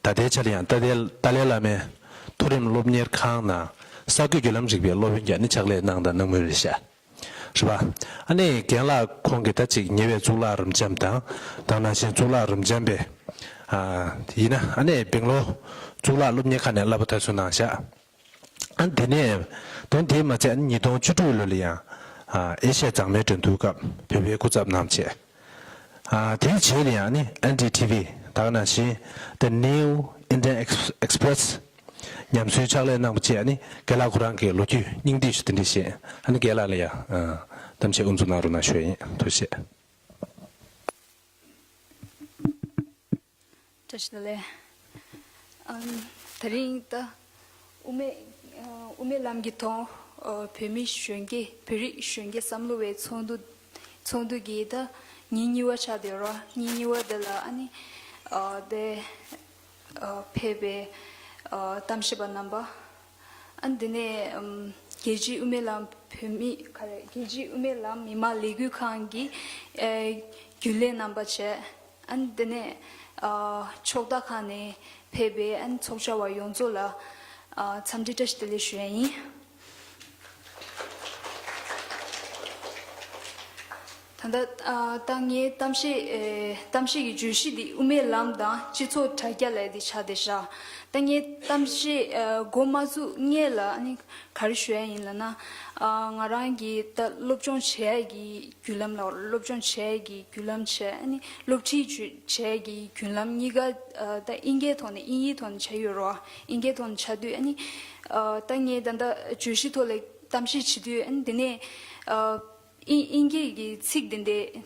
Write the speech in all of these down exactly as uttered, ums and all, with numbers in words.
ད་ལྟའི་ཆར་ཡང་ཏཱ་ཏའི་ཏཱ་ལའི་བླ་མའི་མཐོ་རིམ་སློབ་གཉེར་ཁང་ནང་གསར་འགོད་བརྒྱུད་ལམ་རིག་པའི་སློབ་དཔོན་གྱི་ཨ་ནི་ཕྱག་ལས་གནང་དང་གནང་མུས་རེད་ཤག་རེད་པ། ཨ་ནི་རྒན་ལགས་ཁོང་གིས་ད་ཅིག་ཉེ་བའི་གཙུག་ལག་རབ་འབྱམས་དང་། དེ་ནང་བཞིན་གཙུག་ལག་རབ་འབྱམས་པའི། ཨ། ཡིན་ན་ཨ་ནི་སྦེང་ལོར་གཙུག་ལག་སློབ་གཉེར་ཁང་ནས་བསླབ་པ་དེ་ཚོ་གནང་ཤག་ཨ། དེ་ནས་དོན་དེ་མ་ཚད་ཉིས་སྟོང་བཅུ་དྲུག་ལོ་ལ་ཡང་། ཨ། ཨེ་ཤ་ཡའི་མཛངས་མའི་འགྲན་བསྡུར་སྐབས་བོད་པའི་སྐུ་ཚབ་གནང་བྱས། ཨ། དེའི་རྗེས་ལ་ཡང་ནི་ཨེན་ཌི་ཊི་ཝི་ད་ག་ནང་བཞིན་The New Indian Ex- Express ཉམས་གསོའི་ཕྱག་ལས་གནང་བ་བཅས། ཨ་ནི་རྒན་ལགས་ཁོ་རང་གི་ལོ་རྒྱུས་སྙིང་བསྡུས་ཤིག་དེ་འདྲ་བཤད། ཨ་ནི་རྒན་ལགས་ལ་ཡང་། ཨ། གཏམ་བཤད་དབུ་འཛུགས་གནང་རོགས་གནང་ཞུ་ཡ་ཡིན། ཐུགས་རྗེ་ཆེ། བཀྲ་ཤིས་བདེ་ལེགས། ཨམ། དེ་རིང་ད་དབུ་མའི་ཨ། དབུ་མའི་ལམ་གྱི་ཐོག་ཨ། བོད་མི་གཞོན་སྐྱེས། བོད་རིགས་གཞོན་སྐྱེས་བསམ་བློ་བའི་ཚོགས་འདུ། ཚོགས་འདུ་གི་ད་ཉིན་གཉིས་པ་ཆགས་བསྡད་ཡོད་རེད། ཉིན་གཉིས་པ་དེ་ལ་ཨ་ནི་ཨ། དེ་ཨ། ཕེབས་པའི་ཨ། གཏམ་བཤད་པ་རྣམ་པ། ཨ། འདི་ནས་ཨམ། རྒྱལ་སྤྱིའི་དབུ་མའི་ལམ་བོད་མི། ག་རེ། རྒྱལ་སྤྱིའི་དབུ་མའི་ལམ་མི་མང་ལས་འགུལ་ཁང་གི་ཨ། རྒྱུན་ལས་རྣམ་པ་བཅས། ཨ། འདི་ནས་ཨ། ཕྱོགས་མཐའ་ཁག་ནས་ཕེབས་པའི་ཨ། ཚོགས་བཅར་བ་ཡོངས་རྫོགས་ལ་ཨ། འཚམས་འདྲི་བཀྲ་ཤིས་བདེ་ལེགས་ཞུ་ཡ་ཡིན། ད་ལྟ་ཨ། ད་ངའི་གཏམ་བཤད་ཨེ། གཏམ་བཤད་ཀྱི་བརྗོད་གཞི་འདི་དབུ་མའི་ལམ་དང་སྤྱི་ཚོགས་དྲ་རྒྱ་ལབ་ཡ་འདི་ཆགས་བསྡད་ཤག་ད་ངའི་གཏམ་བཤད་ཨ། འགོ་མ་བཙུགས་སྔོན་ལ་ཨ་ནི་ག་རེ་ཞུ་ཡ་ཡིན་ལབ་ན། ཨ། ང་རང་གིས་ད་སློབ་སྦྱོང་བྱེད་ཡ་གི་བརྒྱུད་ལམ་ལ། སློབ་སྦྱོང་བྱེད་ཡ་གི་བརྒྱུད་ལམ་བྱས། ཨ་ནི་སློབ་ཁྲིད་བྱེད་ཡ་གི་བརྒྱུད་ལམ་གཉིས་ཀ་ཨ། ད་དབྱིན་སྐད་ཐོག་ནས། དབྱིན་ཡིག་ཐོག་ནས་བྱས་ཡོད་རེད་པ། དབྱིན་སྐད་ཐོག་ནས་བྱས་དུས་ཨ་ནི་ཨ། ད་ངས་ད་ལྟ་བརྗོད་གཞི་ཐོག་ལ་གཏམ་བཤད་བྱེད་དུས་ཨ་ནི་དེ་ནས་ཨ། དབྱིན་དབྱིན་སྐད་ཀྱི་ཚིག་དེ་འདྲ་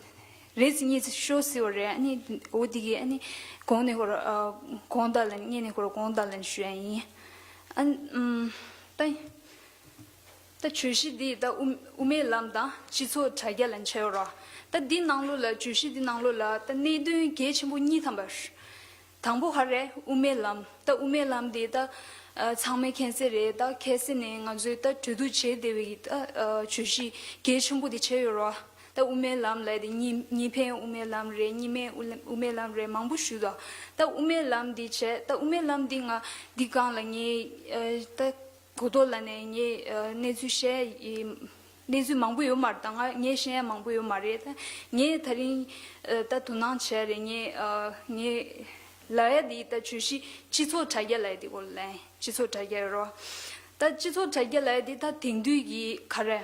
རེ་ཟིན་གཉིས་ཤོར་སྲིད་པ་རེད། ཨ་ནི་འོ་དེ་གིས་ཨ་ནི་གོང་ནས་ཧོར་ཨ། གོང་དང་ལེན། སྔོན་ནས་ཧོར་གོང་དང་ལེན་ཞུ་ཡ་ཡིན། ཨ། ཨམ། ད་ད་བརྗོད་གཞི་འདི་ད་དབུ་དབུ་མའི་ལམ་དང་སྤྱི་ཚོགས་དྲ་རྒྱ་ལ་བྱས་ཡོད་རེད། ད་འདི་ནང་ལོགས་ལ། བརྗོད་གཞི་འདི་ནང་ལོགས་ལ་ད་གནད་དོན་གལ་ཆེན་པོ་གཉིས་ཐམ་པ། དང་པོ་ག་རེ། དབུ་མའི་ལམ། ད་དབུ་མའི་ལམ་འདི་ད་ཨ། ཚང་མས་མཁྱེན་གསལ་རེད། ད་ཁ་སང་ནས་ང་ཚོས་ད་གྲོས་བསྡུར་བྱས་བསྡད་པའི་ད་ཨ། བརྗོད་གཞི་གལ་ཆེན་པོ་འདི་བྱས་ཡོད་རེད། ད་དབུ་མའི་ལམ་ལབ་དེ་གཉིས། གཉིས་ཕན་དབུ་མའི་ལམ་རེད། གཉིས་མེད་དབུ་ལམ། དབུ་མའི་ལམ་རེད། མང་པོ་ཞིག་འདུག་ད་དབུ་མའི་ལམ་འདི་བྱས། ད་དབུ་མའི་ལམ་འདི་ང་འདི་སྒང་ལ་ངས་ཨ། ད་གོ་ཐོག་ལ་ནས་ངས་ཨ། གནས་ཚུལ་བཤད་ཡིན། གནས་ཚུལ་མང་པོ་ཡོད་མ་རེད། ད་ང་ངས་ཤེས་ཡ་མང་པོ་ཡོད་མ་རེད། ད་ངས་དེ་རིང་ཨ། ད་དོ་སྣང་བྱས་རེད། ངས་ཨ། ངས་ལབ་ཡ་འདི་ད་བརྗོད་གཞི་སྤྱི་ཚོགས་དྲ་རྒྱ་ལབ་ཡ་འདི་སྐོར་ལ་ཡིན། སྤྱི་ཚོགས་དྲ་རྒྱ་ཡོད་རེད། ད་སྤྱི་ཚོགས་དྲ་རྒྱ་ལབ་ཡ་འདི་ད་དེང་དུས་ཀྱི་ག་རེ།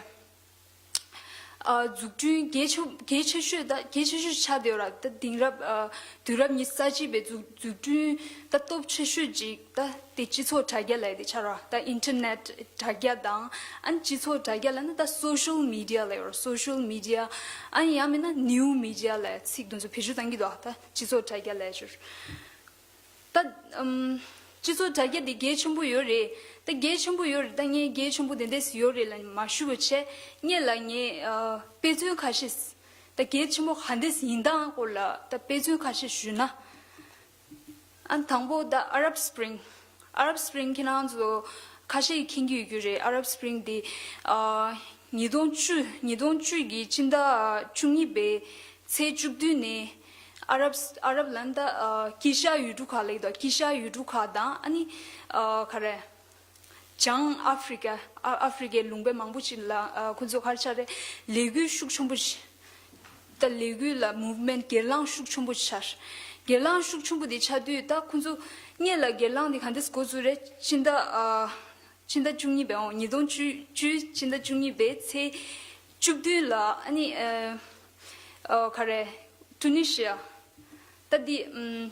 ཨ། འཛུགས་སྐྲུན་གལ་ཆེ་གལ་ཆེ་ཤོས། ད་གལ་ཆེ་ཤོས་ཆགས་བསྡད་ཡོད་རེད། ད་དེང་རབས་ཨ། དུས་རབས་ཉི་ཤུ་རྩ་གཅིག་པའི་འཛུགས་འཛུགས་སྐྲུན་ད་སྟོབས་ཆེ་ཤོས་ཅིག་ད་དེ་སྤྱི་ཚོགས་དྲ་རྒྱ་ལབ་ཡ་དེ་ཆགས་རེད། ད་ཨིན་ཊར་ནེཊ་དྲ་རྒྱ་དང་། ཨ་ནི་སྤྱི་ཚོགས་དྲ་རྒྱ་ལབ་ན་ད་སོ་ཤལ་མི་ཌི་ཡ་ལབ་ཡོད་རེད། སོ་ཤལ་མི་ཌི་ཡ། ཨ་ནི་ཡང་མིན་ན་ནིའུ་མི་ཌི་ཡ་ལབ་ཡ་ཚིག་དེ་ཚོ་བེད་སྤྱོད་གཏང་གི་འདུག་ད་སྤྱི་ཚོགས་དྲ་རྒྱ་ལབ་ཡ་ཅིག་ད་ཨམ། སྤྱི་ཚོགས་དྲ་རྒྱ་འདི་གལ་ཆེན་པོ་ཡོད་རེད། ད་གལ་ཆེན་པོ་ཡོད་རེད། ད་ངས་གལ་ཆེན་པོ་དེ་འདྲས་ཡོད་རེད་ལབ་མ་ཞུ་བ་བྱས། སྔོན་ལ་ངས་ཨ། དཔེ་མཚོན་ཁ་ཤས། ད་གལ་ཆེན་པོ་ག་འདྲས་ཡིན་སྟངས་སྐོར་ལ་ད་དཔེ་མཚོན་ཁ་ཤས་ཞུས་ན། ཨ། དང་པོ་ད་ཨ་རབ་སི་པི་རིང་། ཨ་རབ་སི་པི་རིང་ཁྱེད་རང་ཚོ་ཁ་ཤས་ཀྱིས་མཁྱེན་གྱི་ཡོད་རྒྱུ་རེད། ཨ་རབ་སི་པི་རིང་འདི་ཨ། ཉིས་སྟོང་བཅུ། ཉིས་སྟོང་བཅུ་གི་སྤྱི་ཟླ་བཅུ་གཉིས་པའི་ཚེས་བཅུ་བདུན་ནས་ཨ་རབ་ཨ་རབ་ལབ་ན་ད་ཨ། དཀྱིལ་ཤར་ཡུལ་གྲུ་ཁག་ལབ་ཀྱི་འདུག་དཀྱིལ་ཤར་ཡུལ་གྲུ་ཁག་དང་། ཨ་ནི་ཨ། ག་རེ། བྱང་ཨ་ཧྥི་རི་ཀ་ཨ། ཨ་ཧྥི་རི་ཀའི་ལུང་པ་མང་པོ་ཅིག་ལ་ཨ། ཁོ་ཚོ་ག་རེ་ཆགས་རེད། ལས་འགུལ་ཤུགས་ཆེན་པོ་ཞིག་ད་ལས་འགུལ་ལ་མུབ་མེན་ཊི། སྒེར་ལངས་ཤུགས་ཆེན་པོ་ཆགས། སྒེར་ལངས་ཤུགས་ཆེན་པོ་དེ་ཆགས་དུས་ད་ཁོ་ཚོ་སྔོན་ལ་སྒེར་ལངས་དེ་ག་འདྲས་འགོ་བཙུགས་རེད། སྤྱི་ཟླ་ཨ། སྤྱི་ཟླ་བཅུ་གཉིས་པའི། ཨོ། ཉིས་སྟོང་བཅུ་བཅུ་སྤྱི་ཟླ་བཅུ་གཉིས་པའི་ཚེས་བཅུ་བདུན་ལ། ཨ་ནི་ཨ། ཨ། ག་རེ། ཊུ་ནི་ཤི་ཡ། ད་འདི་ཨམ།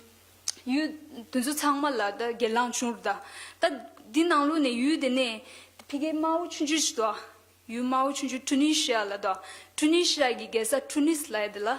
ཡུལ་དེ་ཚོ་ཚང་མ་ལ་ད་སྒེར་ལངས་བྱུང་རེད། ད་ད་འདི་ནང་ལོགས་ནས་ཡུལ་དེ་ནས་ཕ་གིའི་དམར་པོ་ཆུང་ཆུང་ཞིག་འདུག་ཡུལ་དམར་པོ་ཆུང་ཆུང་ཊུ་ནི་ཤི་ཡ་ལབ་འདུག་ཊུ་ནི་ཤི་ཡ་གི་རྒྱལ་ས་ཊུ་ནིས་ལབ་ཡ་དེ་ལ།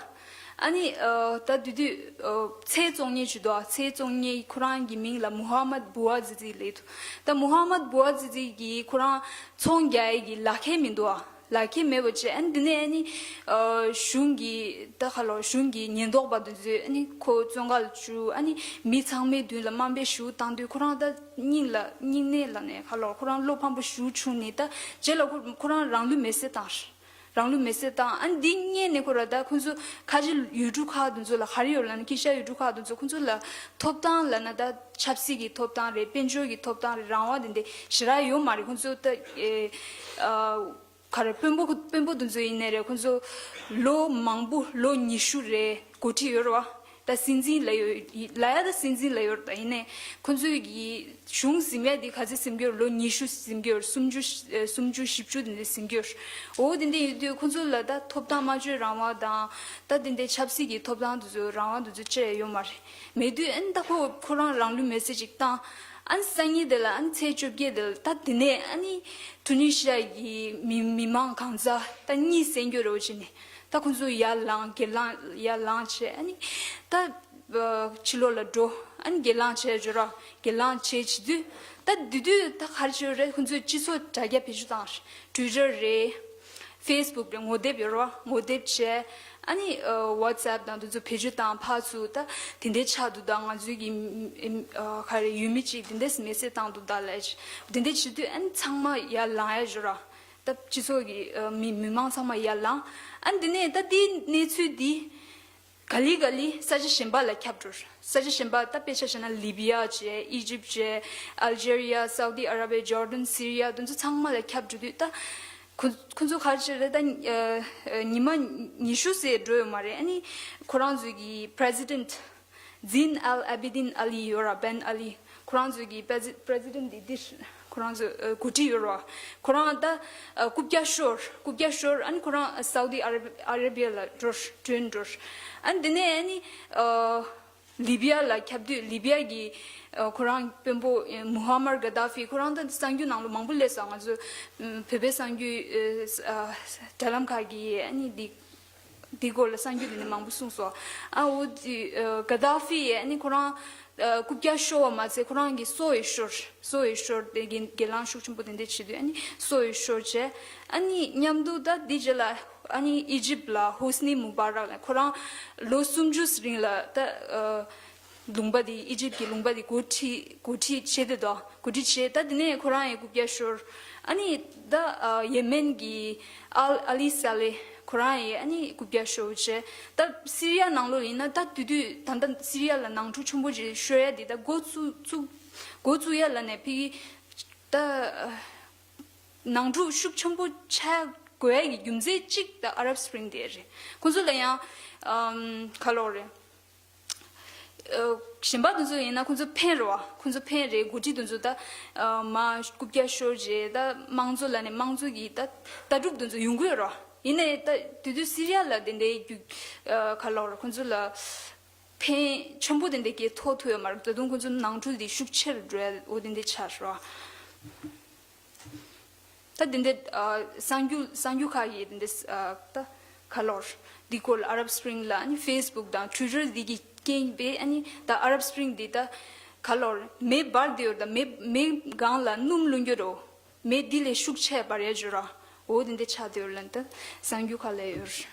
ཨ་ནི་ཨ། ད་དེ་དུས་ཨ། ཚལ་བཙོང་མཁན་ཅིག་འདུག་ཚལ་བཙོང་མཁན་ཁོ་རང་གི་མིང་ལ་མུ་ཧམ་མད་བུ་ཨ་ཛི་ཛི་ལབ་འདུག་ད་མུ་ཧམ་མད་བུ་ཨ་ཛི་ཛི་གིས་ཁོ་རང་ཚོང་རྒྱག་ཡ་གི་ལག་ཁྱེར་མི་འདུག་ལག་ཁྱེར་མེད་པ་བྱས། ཨ་ནི་འདི་ནས་ཨ་ནི་ཨ། གཞུང་གི་ད་ག་ལོ། གཞུང་གི་ཉེན་རྟོག་པ་དེ་ཚོས་ཨ་ནི་ཁོ་བཙོན་ཁང་ལ་བཅུག་ཨ་ནི་མི་ཚང་མའི་མདུན་ལ་དམའ་འབེབས་ཞེ་པོ་བཏང་དུས་ཁོ་རང་ད་སྙིང་ལ། སྙིང་ནད་ལབ་ནས་ག་ལོ། ཁོ་རང་བློ་ཕམ་པོ་ཞེ་པོ་བྱུང་ནས་ད་རྗེས་ལ་ཁོ་ཁོ་རང་རང་ལུས་མེར་སྲེག་བཏང་། རང་ལུས་མེར་སྲེག་བཏང་། ཨ་ནི་འདི་སྔོན་ནས་ཁོ་ར་ད་ཁོང་ཚོ་ཁ་ཆེ་ཡུལ་གྲུ་ཁག་དེ་ཚོ་ལ་ག་རེ་ཡོད་ལབ་ན། དཀྱིལ་ཤར་ཡུལ་གྲུ་ཁག་དེ་ཚོ་ཁོང་ཚོ་ལ་ཐོབ་ཐང་ལབ་ན་ད་ཆབ་སྲིད་ཀྱི་ཐོབ་ཐང་རེད། དཔལ་འབྱོར་གྱི་ཐོབ་ཐང་རེད། རང་དབང་དེ་འདྲ་ཞེ་དྲག་ཡོད་མ་རེད། ཁོང་ཚོ་ད་ཨེ་ཨ་ག་རེ་དཔོན་པོ་དཔོན་པོ་དེ་ཚོ་ཡིན་ནའི་རེད། ཁོང་ཚོ་ལོ་མང་པོ་ལོ་ཉི་ཤུ་རེད་འགོ་ཁྲིད་ཡོད་རེད་བ། ད་སྲིད་འཛིན་ལབ་ཡོད་ལབ་ཡ་ད་སྲིད་འཛིན་ལབ་ཡོད་རེད། ད་ཡིན་ནའི་ཁོང་ཚོའི་གི་གཞུང་འཛིན་ཡ་འདི་ག་ཚོད་འཛིན་གྱི་ཡོད། ལོ་ཉི་ཤུ་འཛིན་གྱི་ཡོད། སུམ་ཅུ་ཨེ་སུམ་ཅུ་བཞི་བཅུ་དེ་འདྲ་འཛིན་གྱི་ཡོད། འོ་དེ་འདྲ་ཡིན་དུས་ཁོང་ཚོ་ལ་ད་ཐོབ་ཐང་། སྨྲ་བརྗོད་རང་དབང་དང་ད་དེ་འདྲའི་ཆབ་སྲིད་ཀྱི་ཐོབ་ཐང་དེ་ཚོ་རང་དབང་དེ་ཚོ་ཅི་ཡང་ཡོད་མ་རེད། མེད་དུས་ཨ་ནི་ད་ཁོ་ཁོ་རང་རང་ལུས་མེར་སྲེག་ཅིག་བཏང་། ཨ་ནི་སང་ཉིན་དེ་ལ་ཨ་ནི་ཚེས་བཅོ་བརྒྱད་དེ་ལ་ད་དེ་ནས་ཨ་ནི་ཊུ་ནི་ཤི་ཡ་གི་མི་མི་མང་གང་ཟག་ད་གཉིད་སད་འགྱོ་རེ་བ་བྱས་ནས། ད་ཁོང་ཚོ་ཡར་ལངས། སྒེར་ལངས་ཡར་ལངས་བྱས། ཨ་ནི་ད་ཕྱི་ལོགས་ལ་འགྲོ། ཨ་ནི་སྒེར་ལངས་བྱས་འགྱོ་ར། སྒེར་ལངས་བྱས་བྱེད་དུས་ད་དེ་དུས་ད་ག་རེ་བྱས་རེད། ཁོང་ཚོས་སྤྱི་ཚོགས་དྲ་རྒྱ་བེད་སྤྱོད་བཏང་། ཊུའི་ཊར་རེད། ཕེ་སི་བུག་རེད། ངོ་དེབ་ཡོད་ར། ངོ་དེབ་བྱས། ཨ་ནི་ཝ་ཊི་སི་ཨེབ་དང་དེ་ཚོ་བེད་སྤྱོད་བཏང་། ཕར་ཚུར་ད་དེ་འདྲའི་ཆགས་འདུག་ད་ང་ཚོའི་གི་ཨ་ག་རེ་ཡུལ་མི་གཅིག་དེ་འདྲས་མེར་སྲེག་བཏང་འདུག་ད་ལབ་བྱས། དེ་འདྲས་བྱེད་དུས་ཨ་ནི་ཚང་མ་ཡར་ལངས་ཡ་འགྱོ་ར། ད་སྤྱི་ཚོགས་ཀྱི་ཨ་མི་མི་མང་ཚང་མ་ཡར་ལངས། ཨ་འདི་ནས་ད་འདིའི་གནས་ཚུལ་འདི་ག་ལེ་ག་ལེ་ས་ཆ་གཞན་པ་ལ་ཁྱབ་འགྲོ། ས་ཆ་གཞན་པ་ད་དཔེ་ཆ་བཞག་ན་ལི་བི་ཡ་བྱས། ཨི་ཇིབ་བྱས། ཨལ་ཇེ་རི་ཡ། སའུ་དི་ཨ་ར་བི་ཡ། ཇོར་ཌན། སི་རི་ཡ། དེ་ཚོ་ཚང་མ་ལ་ཁྱབ་འགྲོ་དུས་ད་ཁོ་ཁོ་ཚོ་ག་རེ་བྱས་རེད། ད་ཨ་ཨ་ཉི་མ་ཉི་ཤུ་ཙམ་འགྲོ་ཡོད་མ་རེད། ཨ་ནི་ཁོ་རང་ཚོའི་གི་པི་རེ་སི་ཌེན་ཊི་ཛིན་ཨལ་ཨ་བི་དིན་ཨ་ལི་ཡོད་ར། བེན་ཨ་ལི། ཁོ་རང་ཚོའི་གི་པི་རེ་སི་པི་རེ་སི་ཌེན་ཊི་འདི་འདིར་ཁོ་རང་ཚོ་ཨ་འགོ་ཁྲིད་ཡོད་ར། ཁོ་རང་ད་ཨ་རྐུབ་བཀྱག་ཤོར། རྐུབ་བཀྱག་ཤོར། ཨ་ནི་ཁོ་རང་ཨ་སའུ་དི་ཨ་ར་ཨ་ར་བི་ཡ་ལ་འགྲོ། བྲོས་འགྲོ། ཨ་ནི་དེ་ནས་ཨ་ནི་ཨ་ལི་བི་ཡ་ལ་ཁྱབ་དུས་ལི་བི་ཡ་གི་ཨ་ཁོ་རང་དཔོན་པོ་ཨ་མུ་ཧམ་མར་གྷ་དཱ་ཕི། ཁོ་རང་ད་གསར་འགྱུར་ནང་ལ་མང་པོ་སླེབས་སོང་། ང་ཚོ་ཨ་བོད་པའི་གསར་འགྱུར་ཨ་ཨ་དྲ་ལམ་ཁག་གི་ཨ་ནི་འདི། འདི་སྐོར་ལ་གསར་འགྱུར་འདི་ནས་མང་པོ་གསུངས་སོང་། ཨ་འོ་དེ་ཨ་གྷ་དཱ་ཕི་ཡིས་ཨ་ནི་ཁོ་རང་ཨ་རྐུབ་བཀྱག་ཤོར་བ་མ་ཚད་ཁོ་རང་གི་སོ་ཡི་ཤོར། སོ་ཡི་ཤོར་ཏེ་སྒེར་སྒེར་ལངས་ཤུགས་ཆེན་པོ་དེ་འདྲ་བྱེད་དུས་ཨ་ནི་སོ་ཡི་ཤོར་བྱས། ཨ་ནི་མཉམ་དུ་ད་འདི་རྗེས་ལ་ཨ་ནི་ཨི་ཇིབ་ལ་ཧུ་སི་ནི་མུ་བ་རག་ལ་ཁོ་རང་ལོ་སུམ་ཅུ་རིང་ལ་ད་ཨ། ལུང་པ་དེ་ཨི་ཇིབ་ཀྱི་ལུང་པ་དེ་འགོ་ཁྲིད་འགོ་ཁྲིད་བྱས་ཏེ་དོ། འགོ་ཁྲིད་བྱས། ད་དེ་ནས་ཁོ་རང་ཡང་རྐུབ་བཀྱག་ཤོར། ཨ་ནི་ད་ཨ་ཡེ་མེན་གྱི་ཨལ་ཨ་ལི་ས་ལེ་ཁོ་རང་ཡང་ཨ་ནི་རྐུབ་བཀྱག་ཤོར་བྱས། ད་སི་རི་ཡ་ནང་ལོགས་ཡིན་ན་ད་དེ་དུས་ད་ལྟ་སི་རི་ཡ་ལ་ནང་འཁྲུག་ཆེན་པོ་ཅིག་ཤོར་ཡ་དེ་ད་འགོ་བཙུགས་བཙུགས་འགོ་བཙུགས་ཡ་ལ་ནས་ཕི་ད་ནང་འཁྲུག་ཤུགས་ཆེན་པོ་ཆགས་དགོས་ཡ་གི་རྒྱུ་མཚན་གཅིག་ད་ཨ་རབ་སི་པི་རིང་དེ་རེད། ཁོང་ཚོ་ལ་ཡང་ཨམ་ག་ལབ་དགོས་རེད། ཨ་གཞན་པ་དེ་ཚོ་ཡིན་ན་ཁོང་ཚོ་ཕན་རེད་བ། ཁོང་ཚོ་ཕན་རེད། འགོ་ཁྲིད་དེ་ཚོ་ད་ཨ་མར་རྐུབ་བཀྱག་ཤོར་རྗེས་ད་དམངས་གཙོ་ལབ་ནས་དམངས་གཙོ་གི་ད་ལྟ་གྲུབ་དེ་ཚོ་ཡོང་གི་ཡོད་རེད་བ། ཡིན་ནའི་ད་དེ་དུས་སི་རི་ཡ་ལ་དེ་འདྲའི་རྒྱུ་ཨ་ག་ལབ་རེད། ཁོང་ཚོ་ལ་ཕན་ཆེན་པོ་དེ་འདྲ་གང་ཐོགས་ཐུབ་ཡོད་མ་རེད། ད་དུང་ཁོང་ཚོ་ནང་འཁྲུག་དེ་ཤུགས་ཆེ་རུ་འགྲོ་ཡ་འོ་དེ་འདྲ་ཆགས་རེད་བ། ད་དེ་འདྲ་ཨ་གསར་འགྱུར་གསར་འགྱུར་ཁག་གིས་དེ་འདྲ་ཨ་ད་ག་ལབ་རེད། འདི་སྐོར་ལ་ཨ་རབ་སི་པི་རིང་ལ་ཨ་ནི་ཕེ་སི་བུག་དང་ཊུའི་ཊར་འདི་གིས་རྐྱེན་པས་ཨ་ནི་ད་ཨ་རབ་སི་པི་རིང་འདི་ད་ག་ལབ་རེད། མེ་འབར་བསྡད་ཡོད་རེད། ད་མེ་མེ་སྒང་ལ་སྣུམ་བླུགས་རྒྱུ་རེད། མེ་འདི་ལས་ཤུགས་ཆེ་འབར་ཡ་ཅིག་རེད། འོ་དེ་འདྲ་ཆགས་བསྡད་ཡོད་རེད་ལབ་ད་གསར་འགྱུར་ཁག་ལ་ཡོད་རེད།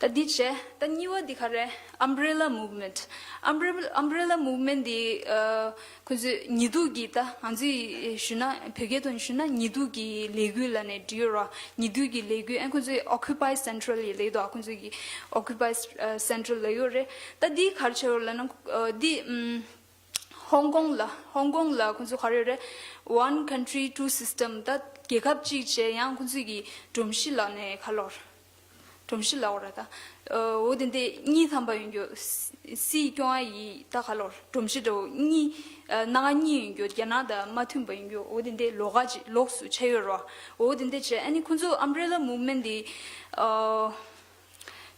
ད་འདི་བྱས། ད་གཉིས་པ་འདི་ག་རེད། Umbrella Movement། Umbrella Umbrella Movement འདི་ཨ་ཁོང་ཚོས་ཉི་གདུགས་ཀྱི་ད་ང་ཚོས་ཞུ་ན་བོད་སྐད་ཐོག་ནས་ཞུ་ན་ཉི་གདུགས་ཀྱི་ལས་འགུལ་ལབ་ནས་བྲིས་ཡོད་ར། ཉི་གདུགས་ཀྱི་ལས་འགུལ། ཨ་ཁོང་ཚོས་Occupy Central ཡི་ལབ་འདུག་ཁོང་ཚོས་ཀྱི་Occupy Central ལབ་ཡོད་རེད། ད་འདི་ག་རེ་བྱས་ཡོད་ལབ་ན་ཨ་འདི་ཨམ། ཧོང་ཀོང་ལ་ཧོང་ཀོང་ལ་ཁོང་ཚོ་ག་རེ་རེད། One country two system ད་རྒྱལ་ཁབ་གཅིག་བྱས། ཡང་ཁོང་ཚོས་ཀྱི་སྒྲོམ་གཞི་ལབ་ནས་ག་ལབ་རེད། སྒྲོམ་གཞི་ལབ་དགོས་རེད་ད། ཨ་འོ་དེ་འདྲ་གཉིས་ཐམ་པ་ཡོང་རྒྱུ། སྲིད་སྐྱོང་ཡ་ཡི་ད་ག་ལབ་རེད། སྒྲོམ་གཞི་འདྲ་བོ་གཉིས་ཨ་སྣ་ཁ་གཉིས་ཡོང་རྒྱུ། རྒྱ་ནག་དང་མ་མཐུན་པ་ཡོང་རྒྱུ། འོ་དེ་འདྲ་ལོགས་ཀ་ཅིག་ལོགས་སུ་ཆགས་ཡོད་རེད་བ། འོ་དེ་འདྲ་བྱས། ཨ་ནི་ཁོང་ཚོ་Umbrella Movement འདི་ཨ།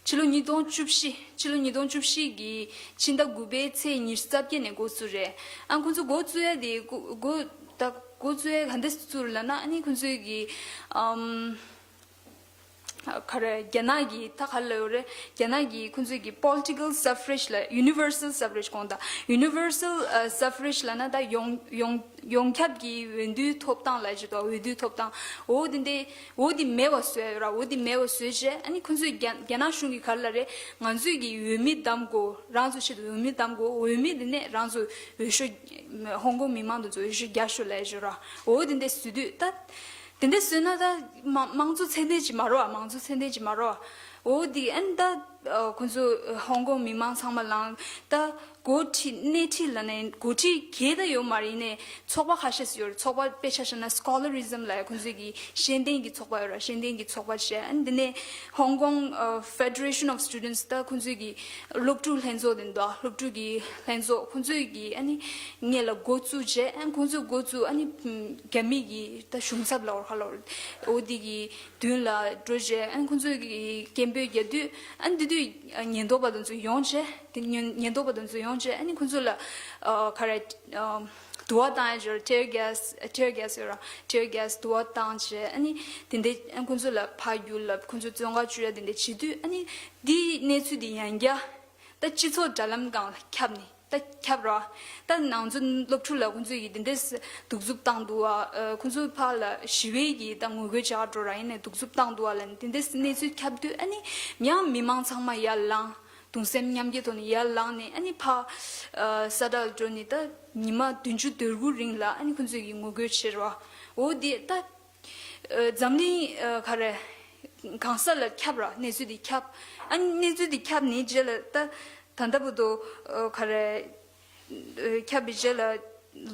ཕྱི་ལོ་ཉིས་སྟོང་བཅུ་བཞི། ཕྱི་ལོ་ཉིས་སྟོང་བཅུ་བཞི་གི་ཕྱི་ཟླ་དགུ་པའི་ཚེས་ཉི་ཤུ་རྩ་བརྒྱད་ནས་འགོ་བཙུགས་རེད། ཨ་ཁོང་ཚོ་འགོ་བཙུགས་ཡ་དེ་འགོ་འགོ་ད་འགོ་བཙུགས་ཡ་ག་འདྲ་བཙུགས་རེད་ལབ་ན། ཨ་ནི་ཁོང་ཚོའི་གི་ཨམ་ག་རེ་རྒྱ་ནག་གི་ད་ག་ལབ་ཡོད་རེད། རྒྱ་ནག་གི་ཁོང་ཚོའི་གི་Political Suffrage ལ་Universal Suffrage དགོངས་དག Universal ཨ་Suffrage ལབ་ན་ད་ཡོངས་ཡོངས་ཡོངས་ཁྱབ་ཀྱི་འོས་བསྡུའི་ཐོབ་ཐང་ལབ་ཅིག་འདུག་འོས་བསྡུའི་ཐོབ་ཐང་འོ་དེ་འདྲ་འོ་དེ་མེད་པ་བཟོས་ཡོད་ར། འོ་དེ་མེད་པ་བཟོས་བྱས། ཨ་ནི་ཁོང་ཚོས་རྒྱ་རྒྱ་ནག་གཞུང་གིས་ག་རེ་ལབ་རེད། ང་ཚོས་ཀྱི་འོས་མི་བདམས་དགོས། རང་ཚོ་ཆེད་དུ་འོས་མི་བདམས་དགོས། འོས་མི་དེ་ནས་རང་ཚོ་འོས་ཤོག་ཧོང་ཀོང་མི་མང་དེ་ཚོ་འོས་ཤོག་རྒྱག་ཤོག་ལབ་ཡོད་ར། འོ་དེ་འདྲ་བཟོས་དུས་ད་ དེ་འདྲ་བཟོས་ན་ད་མང་མང་གཙོ་ཚད་ལྡན་ཅིག་མ་རེད་བ། མང་གཙོ་ཚད་ལྡན་ཅིག་མ་རེད་བ། འོ་དེ་ཨན་ད་ཁོང་ཚོ་ཧོང་ཀོང་མི་མང་ཚང་མ་ལངས་ད། འགོ་ཁྲིད་སྣེ་ཁྲིད་ལ་ནས་འགོ་ཁྲིད་གས་ད་ཡོད་མ་རེད། ཡིན་ནའི་ཚོགས་པ་ཁ་ཤས་སུ་ཡོད་རེད། ཚོགས་པ་དཔེ་ཆ་བཞག་ན་Scholarism ལ་ཁོང་ཚོའི་གི་ཤེས་ལྡན་གྱི་ཚོགས་པ་ཡོད་ར། ཤེས་ལྡན་གྱི་ཚོགས་པ་བྱས། ཨ་ནི་འདི་ནས་Hong Kong Federation of Students ད་ཁོང་ཚོའི་གི་སློབ་ཕྲུག་ལྷན་ཚོགས་དེ་འདུག་སློབ་ཕྲུག་གི་ལྷན་ཚོགས་ཁོང་ཚོའི་གི་ཨ་ནི་ངེད་ལ་འགོ་བཙུགས་བྱས། ཨ་ནི་ཁོང་ཚོས་འགོ་བཙུགས། ཨ་ནི་རྒྱ་མི་གི་ད་གཞུང་ཚབ་ལ་འོར་ཁ་ལ་འོར་འོ་དེ་གི་མདུན་ལ་འགྲོ་བྱས། ཨ་ནི་ཁོང་ཚོས་ཀྱི་སྐད་འབོད་རྒྱག་དུས། ཨ་ནི་དེ་དུས་ཉེན་རྟོག་པ་དེ་ཚོ་ཡོང་བྱས། དེ་ཉེན་ཉེན་རྟོག་པ་དེ་ཚོ་ཡོང་བྱས། ཨ་ནི་ཁོང་ཚོ་ལ་ཨ་ག་རེ་ཨ་དུ་བ་བཏང་ཡ་ཅིག་tear gas tear gas ཡོད་ར། tear gas དུ་བ་བཏང་བྱས། ཨ་ནི་དེ་འདྲས་ཨ་ཁོང་ཚོ་ལ་ཕར་རྒྱུག་ལབ། ཁོང་ཚོ་བཙོན་ཁང་བཅུག་ཡ་དེ་འདྲས་བྱེད་དུས། ཨ་ནི་དེའི་གནས་ཚུལ་དེ་ཡང་བསྐྱར་ད་སྤྱི་ཚོགས་དྲ་ལམ་སྒང་ལ་ཁྱབ་ནས། ད་ཁྱབ་ར། ད་ནང་ཚོ་སློབ་ཕྲུག་ལ་ཁོང་ཚོས་ཀྱིས་དེ་འདྲས་གདུག་རྩུབ་བཏང་འདུག་བ། ཨ་ཁོང་ཚོ་ཕར་ལ་ཞི་བའི་གི་ད་ངོ་རྒོལ་བྱ་འགྲོ་ར། ཡིན་ནའི་གདུག་རྩུབ་བཏང་འདུག་བ་ལབ་ནས་དེ་འདྲས་གནས་ཚུལ་ཁྱབ་དུས། ཨ་ནི་ཡང་མི་མང་ཚང་མ་ཡར་ལངས། གདུང་སེམས་མཉམ་སྐྱེད་ཐོག་ནས་ཡར་ལངས་ནས། ཨ་ནི་ཕར་ཨ་ས་ཁྲ་འགྲོ་ནས་ད་ཉི་མ་བདུན་ཅུ་དོན་དགུ་རིང་ལ་ཨ་ནི་ཁོང་ཚོས་ཀྱིས་ངོ་རྒོལ་བྱས་ར། འོ་དེ་ད་ཨ་འཛམ་གླིང་ཨ་ག་རེ་གང་ས་ལ་ཁྱབ་ར། གནས་ཚུལ་དེ་ཁྱབ། ཨ་ནི་གནས་ཚུལ་དེ་ཁྱབ་ནས་རྗེས་ལ་ད་ད་ལྟ་བར་དུ་ཨ་ག་རེ་ཨ་ཁྱབ་པའི་རྗེས་ལ་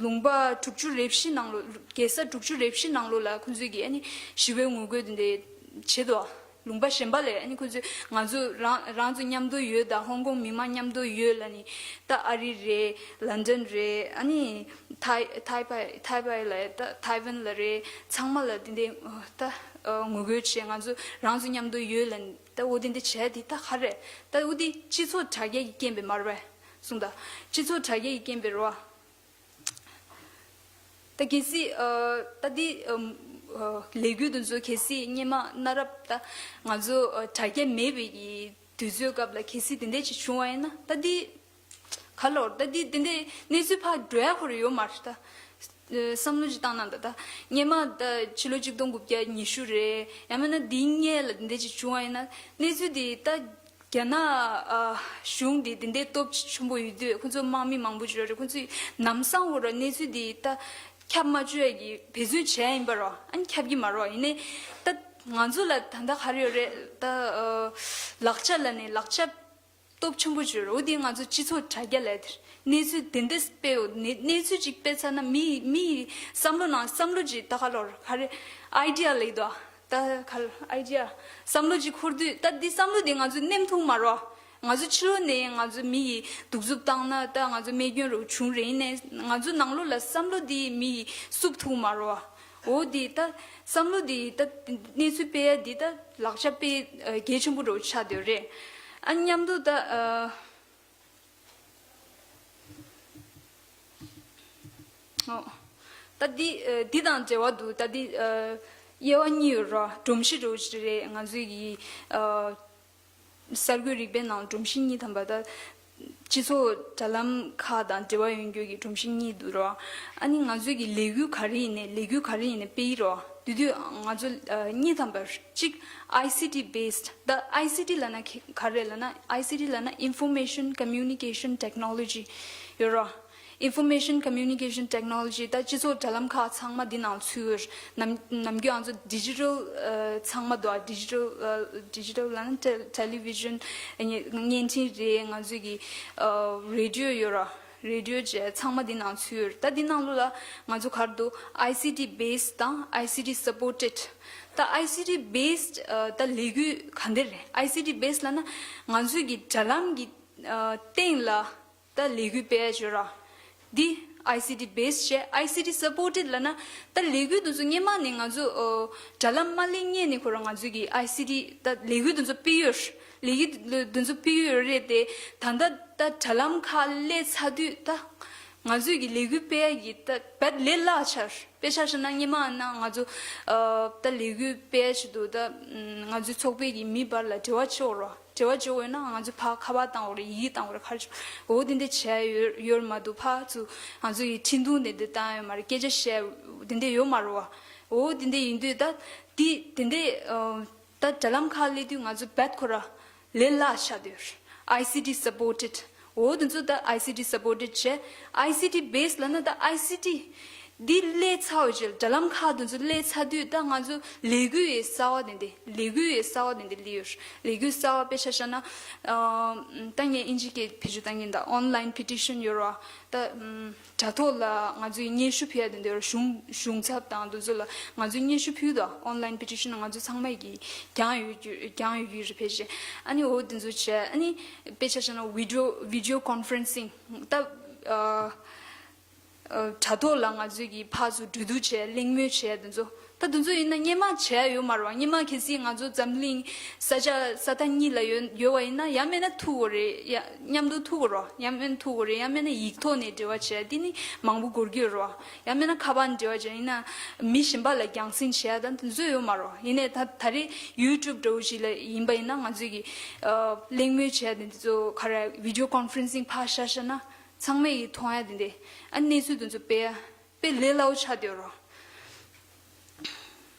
ལུང་པ་དྲུག་ཅུ་རེ་བཞི་ནང་ལོ། རྒྱལ་ས་དྲུག་ཅུ་རེ་བཞི་ནང་ལོ་ལ་ཁོང་ཚོས་ཀྱིས་ཨ་ནི་ཞི་བའི་ངོ་རྒོལ་དེ་འདྲ་བྱེད་དོ། ལུང་པ་གཞན་པ་ལ་ཨ་ནི་ཁོང་ཚོས་ང་ཚོ་རང་རང་ཚོ་མཉམ་དུ་ཡོད་དང་། ཧོང་ཀོང་མི་མང་མཉམ་དུ་ཡོད་ལབ་ནས། ད་ཨ་རི་རེད། ལན་ཌན་རེད། ཨ་ནི་ཐའི་ཐའི་པའི་ཐའི་པའི་ལ་ད་ཐའི་ཝན་ལ་རེད། ཚང་མ་ལ་དེ་འདྲ་ད་ངོ་རྒོལ་བྱས། ང་ཚོ་རང་ཚོ་མཉམ་དུ་ཡོད་ལབ་ནས། ད་འོ་དེ་འདྲ་བྱས་དེ་ད་ག་རེ། ད་འོ་དེ་སྤྱི་ཚོགས་དྲ་རྒྱ་གི་རྐྱེན་པས་མ་རེད་པས་གསུངས། ད་སྤྱི་ཚོགས་དྲ་རྒྱ་གི་རྐྱེན་པས་རེད་བ། ད་གལ་སྲིད་ཨ་ད་འདི་ཨམ་ཨ་ལས་འགུལ་དེ་ཚོ་གལ་སྲིད་སྔོན་མ་གནའ་རབས་ད་ང་ཚོ་ཨ་དྲ་རྒྱ་མེད་པའི་གི་དུས་ཚོད་སྐབས་ལ་གལ་སྲིད་དེ་འདྲས་ཅིག་བྱུང་བ་ཡིན་ན། ད་འདི་ག་ལོར་ད་འདི་དེ་འདྲས་གནས་ཚུལ་ཕར་འགྲོ་ཡ་ཁོ་ར་ཡོད་མ་རེད། ད་བསམ་བློ་ཅིག་བཏང་ན། ད་ད་སྔོན་མ་ད་ཕྱི་ལོ་ཆིག་སྟོང་དགུ་བརྒྱ་ཉི་ཤུ་རེད། ཡང་མིན་ན་འདིའི་སྔོན་ལ་དེ་འདྲས་ཅིག་བྱུང་བ་ཡིན་ན། གནས་ཚུལ་འདི་ད་རྒྱ་ནག་ཨ་གཞུང་འདི་དེ་འདྲའི་སྟོབས་ཆེན་པོ་ཡོད་དུས། ཁོང་ཚོ་དམག་མི་མང་པོ་ཅིག་ཡོད་རེད། ཁོང་ཚོས་ལམ་སང་འོ་ར་གནས་ཚུལ་འདི་ད་ཁྱབ་མ་བཅུག་ཡ་གི་འབད་བརྩོན་བྱས་ཡིན་པ་ར། ཨ་ནི་ཁྱབ་ཀྱི་མ་ར། ཡིན་ནའི་ད་ང་ཚོ་ལ་ད་ལྟ་ག་རེ་ཡོད་རེད། ད་ཨ་ལག་ཆ་ལ་ནས་ལག་ཆ་སྟོབས་ཆེན་པོ་ཅིག་ཡོད་རེད། འོ་དེ་ང་ཚོ་སྤྱི་ཚོགས་དྲ་རྒྱ་ལ་དེར་གནས་ཚུལ་དེ་འདྲ་སྤེལ་ཡོད། གནས་གནས་ཚུལ་ཅིག་སྤེལ་ཚར་ན། མི་མི་བསམ་བློ་ནང་བསམ་བློ་ཅིག་ད་ག་ལོར་ག་རེ་ཨའི་ཌི་ཡ་ལེགས་འདུག་ཨ། ད་ག་ལ་ཨའི་ཌི་ཡ་བསམ་བློ་ཅིག་འཁོར་དུས། ད་འདི་བསམ་བློ་འདི་ང་ཚོ་ནེམ་ཐུབ་མ་རོ། ང་ཚོ་ཕྱི་ལོགས་ནས་ང་ཚོ་མི་ཡི་གདུག་རྩུབ་བཏང་ན། ད་ང་ཚོ་རྨས་སྐྱོན་རུ་བྱུང་རེད། ཡིན་ནའི་ང་ཚོ་ནང་ལོགས་ལ་བསམ་བློ་འདི་མི་ཡི་བསུབ་ཐུབ་མ་རོ། འོ་འདི་ད་བསམ་བློ་འདི་ད་གནས་ཚུལ་སྤེལ་ཡ་འདི་ད་ལག་ཆ་དཔེ་ཨ་གལ་ཆེན་པོ་རུ་ཆགས་བསྡད་རེད། ཨ་མཉམ་དུ་ད་ཨ། ཨོ། ད་འདི་ཨ་འདི་དང་འབྲེལ་བ་འདུག་ད་འདི་ཨ་དབྱེ་བ་གཉིས་ཡོད་ར། སྒྲོམ་གཞི་འདྲ་བོ་ཞིག་རེད། ང་ཚོའི་གི་ཨ་གསར་འགོད་རིག་པའི་ནང་སྒྲོམ་གཞི་གཉིས་ཐམ་པ། ད་སྤྱི་ཚོགས་དྲ་ལམ་ཁག་དང་འབྲེལ་བ་ཡོད་རྒྱུ་གི་སྒྲོམ་གཞི་གཉིས་འདུག་ར། ཨ་ནི་ང་ཚོའི་གི་ལས་འགུལ་ག་རེ་ཡིན་ནའི་ལས་འགུལ་ག་རེ་ཡིན་ནའི་སྤེལ་གྱི་ར། དེ་དུས་ང་ཚོ་ཨ་གཉིས་ཐམ་པ་གཅིག་ཨའི་སི་ཊི་based། ད་ཨའི་སི་ཊི་ལབ་ན་ག་རེ་ལབ་ན། ཨའི་སི་ཊི་ལབ་ན་Information Communication Technology ཡོད་ར། Information Communication Technology ད་སྤྱི་ཚོགས་དྲ་ལམ་ཁག་ཚང་མ་འདི་ནང་ཚུད་ཡོད། ནམ་ནམ་རྒྱུན་ང་ཚོ་ཌི་ཇི་ཊལ་ཨ་ཚང་མ་འདུག་ཨ། ཌི་ཇི་ཊལ་ཨ་ཌི་ཇི་ཊལ་ལབ་ན་ཊེ་ཊེ་ལི་ཝི་ཤན། བརྙན་འཕྲིན་རེད། ང་ཚོའི་གི་ཨ་རེ་ཌི་ཡོ་ཡོད་ར། རེ་ཌི་ཡོ་བཅས་ཚང་མ་འདི་ནང་ཚུད་ཡོད། ད་འདི་ནང་ལོགས་ལ་ང་ཚོ་ག་རེ་འདུག་ཨའི་སི་ཊི་based དང་ཨའི་སི་ཊི་supported། ད་ཨའི་སི་ཊི་based ཨ་ད་ལས་འགུལ་ག་འདྲ་རེད། ཨའི་སི་ཊི་based ལབ་ན་ང་ཚོའི་གི་དྲ་ལམ་གི་ཨ་སྟེང་ལ་ད་ལས་འགུལ་སྤེལ་ཡ་ཅིག་ཡོད་ར། འདི་ཨའི་སི་ཊི་based བྱས། ཨའི་སི་ཊི་supported ལབ་ན་ད་ལས་འགུལ་དེ་ཚོ་སྔོན་མ་ནས་ང་ཚོ་ཨོ་དྲ་ལམ་མ་སླེབས་སྔོན་ནས་ཁོ་རང་ང་ཚོ་གི་ཨའི་སི་ཊི་ད་ལས་འགུལ་དེ་ཚོ་སྤེལ་ཡོད། ལས་འགུལ་དེ་ཚོ་སྤེལ་ཡོད་རེད་དེ། ད་ལྟ་ད་དྲ་ལམ་ཁག་སླེབས་ཚར་དུས་ད་ང་ཚོའི་གི་ལས་འགུལ་སྤེལ་ཡ་གི་ད་རྦད་ལས་སླ་ཆགས། དཔེ་ཆ་བཞག་ན་སྔོན་མ་ན་ང་ཚོ་ཨ་ད་ལས་འགུལ་སྤེལ་ཡ་ཆེད་དུ་ད་ང་ཚོའི་ཚོགས་པའི་གི་མི་བར་ལ་འབྲེལ་བ་བྱེད་འོ་ར། འབྲེལ་བ་བྱེད་འོས་ན་ང་ཚོས་ཕར་ཁ་པར་བཏང་འོ་རེད། ཡི་གེ་བཏང་འོ་རེད། ག་རེ་བྱེད་འོ་དེ་འདྲ་བྱས་ཡོད་ཡོད་མ་འདུག་ཕར་ཚུར་ང་ཚོ་ཡི་འཕྲིན་ཐུང་དེ་འདྲ་བཏང་ཡོད་མ་རེད། སྐད་ཆ་བཤད་དེ་འདྲ་ཡོད་མ་རེད་བ། འོ་དེ་འདྲ་ཡིན་དུས་ད་དེ་དེ་འདྲ་ཨ་ད་དྲ་ལམ་ཁག་སླེབས་དུས་ང་ཚོ་རྦད་ཁོ་ར་ལས་སླ་ཆགས་བསྡད་ཡོད་རེད། ཨའི་སི་ཊི་supported། འོ་དེ་ཚོ་ད་ཨའི་སི་ཊི་supported བྱས། ཨའི་སི་ཊི་based ལབ་ན་ད་ཨའི་སི་ཊི་ འདི་སླེབས་ཚར་བའི་རྗེས་ལ་དྲ་ལམ་ཁག་དེ་ཚོ་སླེབས་ཚར་དུས་ད་ང་ཚོ་ལས་འགུལ་ཡི་གསར་བ་དེ་འདི་ལས་འགུལ་ཡི་གསར་བ་དེ་འདི་སླེབས་ཡོད། ལས་འགུལ་གསར་བ་དཔེ་ཆ་བཞག་ན་ཨ་ད་ངས་ཨིན་ཇི་སྐད་བེད་སྤྱོད་བཏང་གིན་ད་online petition ཡོད་ར། ད་དྲ་ཐོག་ལ་ང་ཚོའི་སྙན་ཞུ་ཕུལ་ཡ་དེ་འདི་གཞུང་གཞུང་ཚབ་དང་དེ་ཚོ་ལ་ང་ཚོའི་སྙན་ཞུ་ཕུལ་ད་online petition ང་ཚོ་ཚང་མས་ཀྱིས་བསྐྱངས་ཡོད་རྒྱུ་བསྐྱངས་ཡོད་རྒྱུ་རེད་ཕལ་ཆེར། ཨ་ནི་འོ་དེ་ཚོ་བྱས། ཨ་ནི་དཔེ་ཆ་བཞག་ན་video video conferencing ད་ཨ། ཨ་དྲ་ཐོག་ལ་ང་ཚོས་ཀྱི་ཕར་ཚུར་གྲོས་བསྡུར་བྱས་གླེང་མོལ་བྱས་དེ་ཚོ། ད་དེ་ཚོ་ཡིན་ན་སྔོན་མ་བྱས་ཡོད་མ་རེད་བ། སྔོན་མ་གལ་སྲིད་ང་ཚོ་འཛམ་གླིང་ས་ཆ་ས་མཐའ་གཉིས་ལ་ཡོད་ཡོད་བ་ཡིན་ན་ཡང་མིན་ན་ཐུག་དགོས་རེད། ཡ་མཉམ་དུ་ཐུག་དགོས་རེད་བ། ཡང་མིན་ན་ཐུག་དགོས་རེད། ཡང་མིན་ན་ཡིག་ཐོག་ནས་འབྲེལ་བ་བྱས་དེ་ནི་མང་པོ་འགོར་གྱི་ཡོད་རེད་བ། ཡང་མིན་ན་ཁ་པར་འབྲེལ་བ་བྱས་ཡིན་ན་མི་གཞན་པ་ལ་རྒྱང་སྲིང་བྱས་ད་དེ་ཚོ་ཡོད་མ་རེད་བ། ཡིན་ནའི་ད་ད་རེས་YouTube འདྲ་བོ་ཞིག་ལ་ཡིན་པ་ཡིན་ན་ང་ཚོས་ཀྱི་ཨ་གླེང་མོལ་བྱས་དེ་ཚོ་ག་རེ་video conferencing ཕར་བཞག་བཞག་ན། ཚང་མས་ཡིད་མཐོང་ཡ་དེ་འདྲ། ཨ་གནས་ཚུལ་དེ་ཚོ་དཔེ་དཔེ་ལས་སླ་བོ་ཆགས་བསྡད་ཡོད་རེད།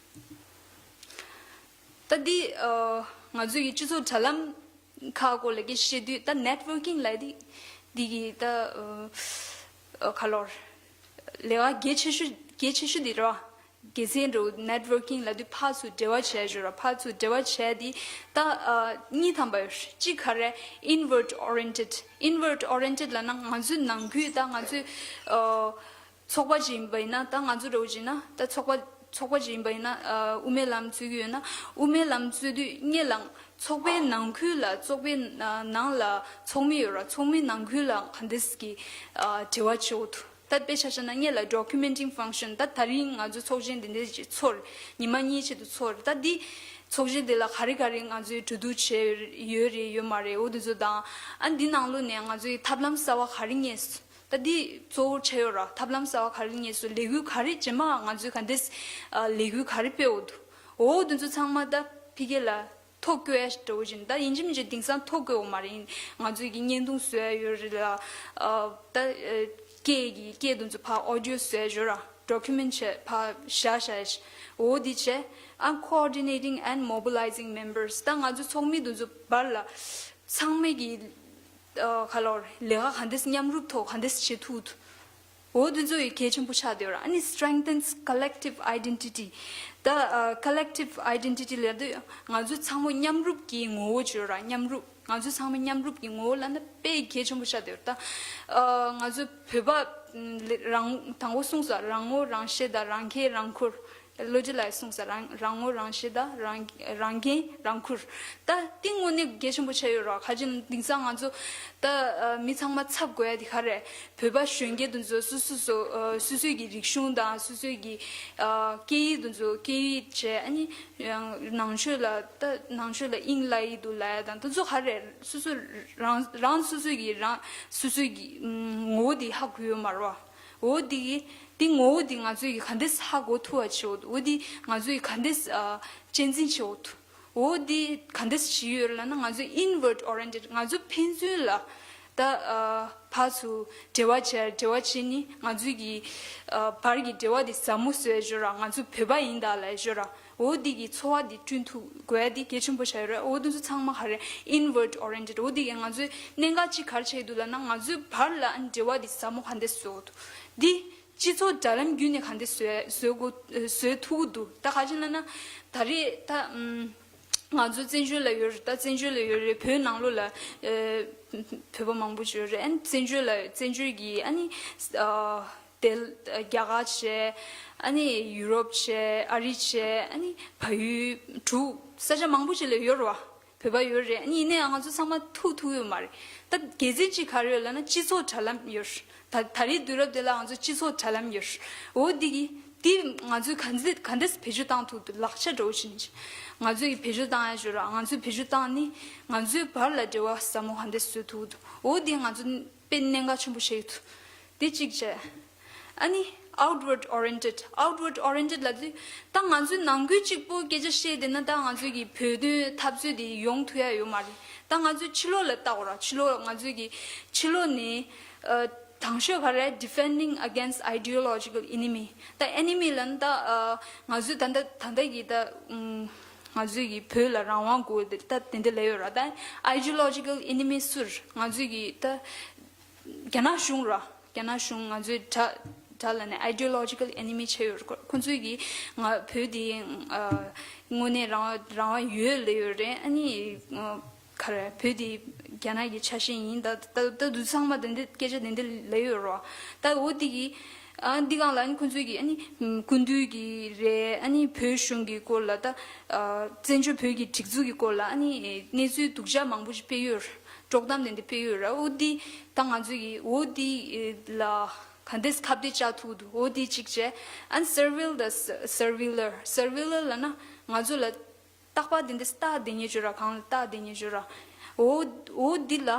ད་འདི་ཨ་ང་ཚོ་ཡི་སྤྱི་ཚོགས་དྲ་ལམ་ཁག་སྐོར་ལ་སྐད་ཆ་བཤད་དུས་ད་networking ལབ་དེ་འདི་གི་ད་ཨ་ཁ་ལོར་ལས་ཀ་གལ་ཆེ་ཤོས་གལ་ཆེ་ཤོས་འདི་རེད་བ། དགེ་མཚན་འགྲོ་networking ལབ་དུས་ཕར་ཚུར་འབྲེལ་བ་བྱས་ཞོར་ར། ཕར་ཚུར་འབྲེལ་བ་བྱས་དེ་ད་ཨ་གཉིས་ཐམ་པ་ཡོད། གཅིག་ག་རེ་inward oriented inward oriented ལབ་ན་ང་ཚོའི་ནང་ཁུལ་ད་ང་ཚོའི་ཨ་ཚོགས་པ་ཅིག་ཡིན་པ་ཡིན་ན་ད་ང་ཚོ་འདྲ་བོ་ཅིག་ཡིན་ན་ད་ཚོགས་པ་ཚོགས་པ་ཅིག་ཡིན་པ་ཡིན་ན་ཨ་དབུ་མའི་ལམ་རྩོད་ཀྱི་ཡོད་ན་དབུ་མའི་ལམ་རྩོད་དུས་སྔོན་ལ་ཚོགས་པའི་ནང་ཁུལ་ལ་ཚོགས་པའི་ནང་ལ་ཚོགས་མི་ཡོད་ར། ཚོགས་མི་ནང་ཁུལ་ལ་ག་འདྲས་ཀྱི་ཨ་འབྲེལ་བ་བྱེད་འོ་ཐུ། ད་དཔེ་ཆ་བཞག་ན་སྔོན་ལ་documenting function ད་ད་རིང་ང་ཚོ་ཚོགས་ཆེན་འདི་འདྲ་ཅིག་ཚོགས་རེད། ཉི་མ་གཉིས་ཆེད་དུ་ཚོགས་རེད། ད་འདི་ཚོགས་ཆེན་འདི་ལ་ག་རེ་ག་རེ་ང་ཚོས་གྲོས་བསྡུར་བྱས་ཡོད་རེད་ཡོད་མ་རེད་འོ་འདི་ཚོ་དང་། ཨ་འདི་ནང་ལོགས་ནས་ང་ཚོའི་ཐབས་ལམ་གསར་བ་ག་རེ་རྙེད་སོང་། ད་འདི་གཙོ་བོ་བྱས་ཡོད་ར། ཐབས་ལམ་གསར་བ་ག་རེ་རྙེད་སོང་། ལས་འགུལ་ག་རེ་རྗེས་མ་ང་ཚོས་ག་འདྲས་ཨ་ལས་འགུལ་ག་རེ་སྤེལ་འོ་འདུག་འོ་འདི་ཚོ་ཚང་མ་ད་ཕ་གི་ལ་ཐོ་བཀོད་ཡ་ཞིག་འགྲོ་བཞིན་ད་ཡིན་གཅིག་མིན་གཅིག་དེང་སང་ཐོ་བཀོད་འོ་མ་རེད། ཡིན་ང་ཚོས་ཀྱི་བརྙན་ཐུང་བཟོ་ཡ་ཡོད་རེད་ལ་ཨ་ད་ཨ་སྐད་ཀྱི་སྐད་དེ་ཚོ་ཕར་audio བཟོ་ཡ་ཡོད་ར། document བྱས་ཕར་བཞག་བཞག་ཡ་ཞིག་འོ་འདི་བྱས། ཨ་coordinating and mobilizing members ད་ང་ཚོ་ཚོགས་མི་དེ་ཚོ་བར་ལ་ཚང་མས་ཀྱི་ཨ་ག་ལོར་ལས་ཀ་ག་འདྲས་མཉམ་རུབ་ཐོག་ག་འདྲས་བྱེད་ཐུབ་འདུག་འོ་དེ་ཚོ་ཡི་གལ་ཆེན་པོ་ཆགས་བསྡད་ཡོད་ར། ཨ་ནི་strengthens collective identity ད་ཨ་collective identity ལབ་དུས་ང་ཚོ་ཚང་མ་མཉམ་རུབ་ཀྱི་ངོ་བོ་བརྗོད་ར། མཉམ་རུབ་ང་ཚོ་ཚང་མ་མཉམ་རུབ་ཀྱི་ངོ་བོ་ལབ་ན་དཔེ་གལ་ཆེན་པོ་ཆགས་བསྡད་ཡོད་ར། ད་ཨ་ང་ཚོ་བོད་པ་ལ་རང་དང་པོ་གསུངས་སོང་། རང་ངོ་རང་ཤེས་དང་རང་ཁྱད་རང་ཁུར། བློ་གྲོས་ལགས་གསུངས་སོང་། རང་རང་ངོ་རང་ཤེས་དང་རང་རང་ཁྱད་རང་ཁུར། ད་དེ་དངོས་གནས་གལ་ཆེན་པོ་ཆགས་ཡོད་ར། ག་ཅི་ན་དེང་སང་ང་ཚོ་ད་ཨ་མི་ཚང་མ་ཚབ་དགོས་ཡ་དེ་ག་རེད། བོད་པ་གཞོན་སྐྱེས་དེ་ཚོ་སོ་སོ་སོ་ཨ་སོ་སོའི་གི་རིག་གཞུང་དང་སོ་སོའི་གི་ཨ་སྐད་ཡིག་དེ་ཚོ་སྐད་ཡིག་བྱས། ཨ་ནི་ཡང་ནང་ཆོས་ལ་ད་ནང་ཆོས་ལ་དབྱིངས་སླ་ཡི་འདུག་ལབ་ཡ་དང་དེ་ཚོ་ག་རེད། སོ་སོ་རང་རང་སོ་སོའི་གི་རང་སོ་སོའི་གི་ཨམ་ངོ་བོ་དེ་ཧ་གོ་ཡོད་མ་རེད་བ། འོ་དེ་གི་དེ་ངོ་བོ་དེ་ང་ཚོའི་གི་ག་འདྲས་ཧ་གོ་ཐུབ་པ་བྱེད་འོ་འོ་དེ་ང་ཚོའི་ག་འདྲས་ཨ་གཅེས་འཛིན་བྱེད་འོ་ཐུབ། འོ་འདི་ག་འདྲས་ཞིག་ཡོད་ལབ་ན་ང་ཚོ་inward oriented ང་ཚོ་ཕན་ཚུན་ལ་ད་ཨ་ཕར་ཚུར་འབྲེལ་བ་བྱས། འབྲེལ་བ་བྱས་ནི་ང་ཚོའི་གི་ཨ་བར་གྱི་འབྲེལ་བ་འདི་ཟབ་མོ་བཟོས་ཞོར་ར། ང་ཚོ་བོད་པ་ཡིན་ད་ལབ་ཞོར་ར། འོ་འདི་གི་ཚོར་བ་འདི་བསྐྲུན་ཐུབ་དགོས་ཡ་འདི་གལ་ཆེན་པོ་ཆགས་ཡོད་རེད། འོ་འདི་ཚོ་ཚང་མ་ག་རེ་inward oriented འོ་འདི་གི་ང་ཚོའི་གནད་འགག་ཅིག་ག་རེ་ཆགས་ཀྱི་འདུག་ལབ་ན་ང་ཚོའི་བར་ལ་འབྲེལ་བ་འདི་ཟབ་མོ་ག་འདྲས་བཟོ་འདུག་འདི་སྤྱི་ཚོགས་དྲ་ལམ་བརྒྱུད་ནས་ག་འདྲས་བཟོས་བཟོས་དགོས་བཟོས་ཐུབ་ཀྱི་འདུག་ད་ག་ཅི་ལབ་ན་ད་རེས་ད་ཨམ་ང་ཚོ་བཙན་བྱོལ་ལ་ཡོད་རེད། ད་བཙན་བྱོལ་ལ་ཡོད་རེད། བོད་ནང་ལོགས་ལ་ཨེ་བོད་པ་མང་པོ་ཅིག་ཡོད་རེད། ཨ་ནི་བཙན་བྱོལ་ལ་བཙན་བྱོལ་གྱི་ཨ་ནི་ཨ་དེ་རྒྱ་གར་བྱས། ཨ་ནི་ཡུ་རོབ་བྱས། ཨ་རི་བྱས། ཨ་ནི་བལ་ཡུལ་འབྲུག་ས་ཆ་མང་པོ་ཅིག་ལ་ཡོད་རེད་བ། བོད་པ་ཡོད་རེད། ཨ་ནི་ཡིན་ནའང་ང་ཚོ་ཚང་མ་ཐུག་ཐུབ་ཡོད་མ་རེད། ད་དགེ་མཚན་ཅིག་ག་རེ་ཡོད་ལབ་ན་སྤྱི་ཚོགས་དྲ་ལམ་ཡོད་རེད། ད་ད་རེས་དུས་རབས་འདི་ལ་ང་ཚོ་སྤྱི་ཚོགས་དྲ་ལམ་ཡོད་རེད། འོ་འདི་གི་འདི་ང་ཚོས་ག་འདྲས་ག་འདྲས་བེད་སྤྱོད་བཏང་ཐུབ་འདུག་ལག་ཆ་འདྲ་བོ་ཞིག་ཡིན་ཅིག་ང་ཚོས་ཀྱི་བེད་སྤྱོད་བཏང་ཡ་ཞོར་ར། ང་ཚོས་བེད་སྤྱོད་བཏང་ནི་ང་ཚོའི་བར་ལ་འབྲེལ་བ་ཟབ་མོ་ག་འདྲས་བཟོ་ཐུབ་འདུག་འོ་འདི་ང་ཚོ་དཔེ་གནད་འགག་ཆེན་པོ་ཆགས་ཀྱི་འདུག་འདི་གཅིག་བྱས། ཨ་ནི་outward oriented outward oriented ལབ་དུས་ད་ང་ཚོའི་ནང་ཁུལ་གཅིག་པོ་སྐད་ཆ་བཤད་བསྡད་ན་ད་ང་ཚོའི་གི་བོད་དོན་འཐབ་རྩོད་དེ་ཡོང་ཐུབ་ཡ་ཡོད་མ་རེད། ད་ང་ཚོའི་ཕྱི་ལོགས་ལ་བལྟ་དགོས་ར། ཕྱི་ལོགས་ང་ཚོའི་གི་ཕྱི་ལོགས་ནས་ཨ་དང་ཤོས་ག་རེ་defending against ideological enemy ད་enemy ལབ་ན་ད་ཨ་ང་ཚོའི་ད་ལྟ་ད་ལྟ་གི་ད་ཨུམ་ང་ཚོའི་གི་བོད་ལ་རང་དབང་དགོས་ད་དེ་འདྲ་ལབ་ཡོད་ར། ད་ideological enemy སུ་རེད། ང་ཚོའི་གི་ད་རྒྱ་ནག་གཞུང་ར། རྒྱ་ནག་གཞུང་ང་ཚོའི་དྲ་ ད་ལ་ནས་ideological enemy་བྱས་ཡོད་རེད། ཁོ་ཚོས་ཀྱིས་ང་བོད་འདི་ཨ་དངོས་གནས་རང་དབང་རང་དབང་ཡོད་ལབ་ཡོད་རེད། ཨ་ནི་ཨ་ག་རེ་བོད་འདི་རྒྱ་ནག་གི་ཆ་ཤས་ཡིན། ད་ད་ད་དུང་ཚང་མ་དེ་འདྲ་སྐད་ཆ་དེ་འདྲ་ལབ་ཡོད་རེད། ད་འོ་འདི་གི་ཨ་འདི་སྒང་ལ་ཨ་ནི་ཁོ་ཚོས་ཀྱིས་ཨ་ནི་སྐུ་མདུན་གྱི་རེད། ཨ་ནི་བོད་གཞུང་གི་སྐོར་ལ་ད་ཨ་བཙན་བྱོལ་བོད་ཀྱི་སྒྲིག་འཛུགས་ཀྱི་སྐོར་ལ་ཨ་ནི་གནས་ཚུལ་སྡུག་ཅག་མང་པོ་ཞིག་སྤེལ་ཡོད་རེད། དཀྲོག་གཏམ་དེ་འདྲ་སྤེལ་ཡོད་རེད། འོ་འདི་ད་ང་ཚོས་ཀྱིས་འོ་འདི་ལ་ག་འདྲས་ཁ་གཏད་བཅག་ཐུབ་འདུག་འོ་འདི་གཅིག་བྱས། ཨན་surveil the surveiller, surveiller་ལབ་ན་ང་ཚོ་ལ་རྟག་པར་དེ་འདྲས་ལྟ་བསྡད་མཁན་ཅིག་ཡོད་ར། གང་ལ་ལྟ་བསྡད་མཁན་ཅིག་ཡོད་ར། འོ་འོ་འདི་ལ་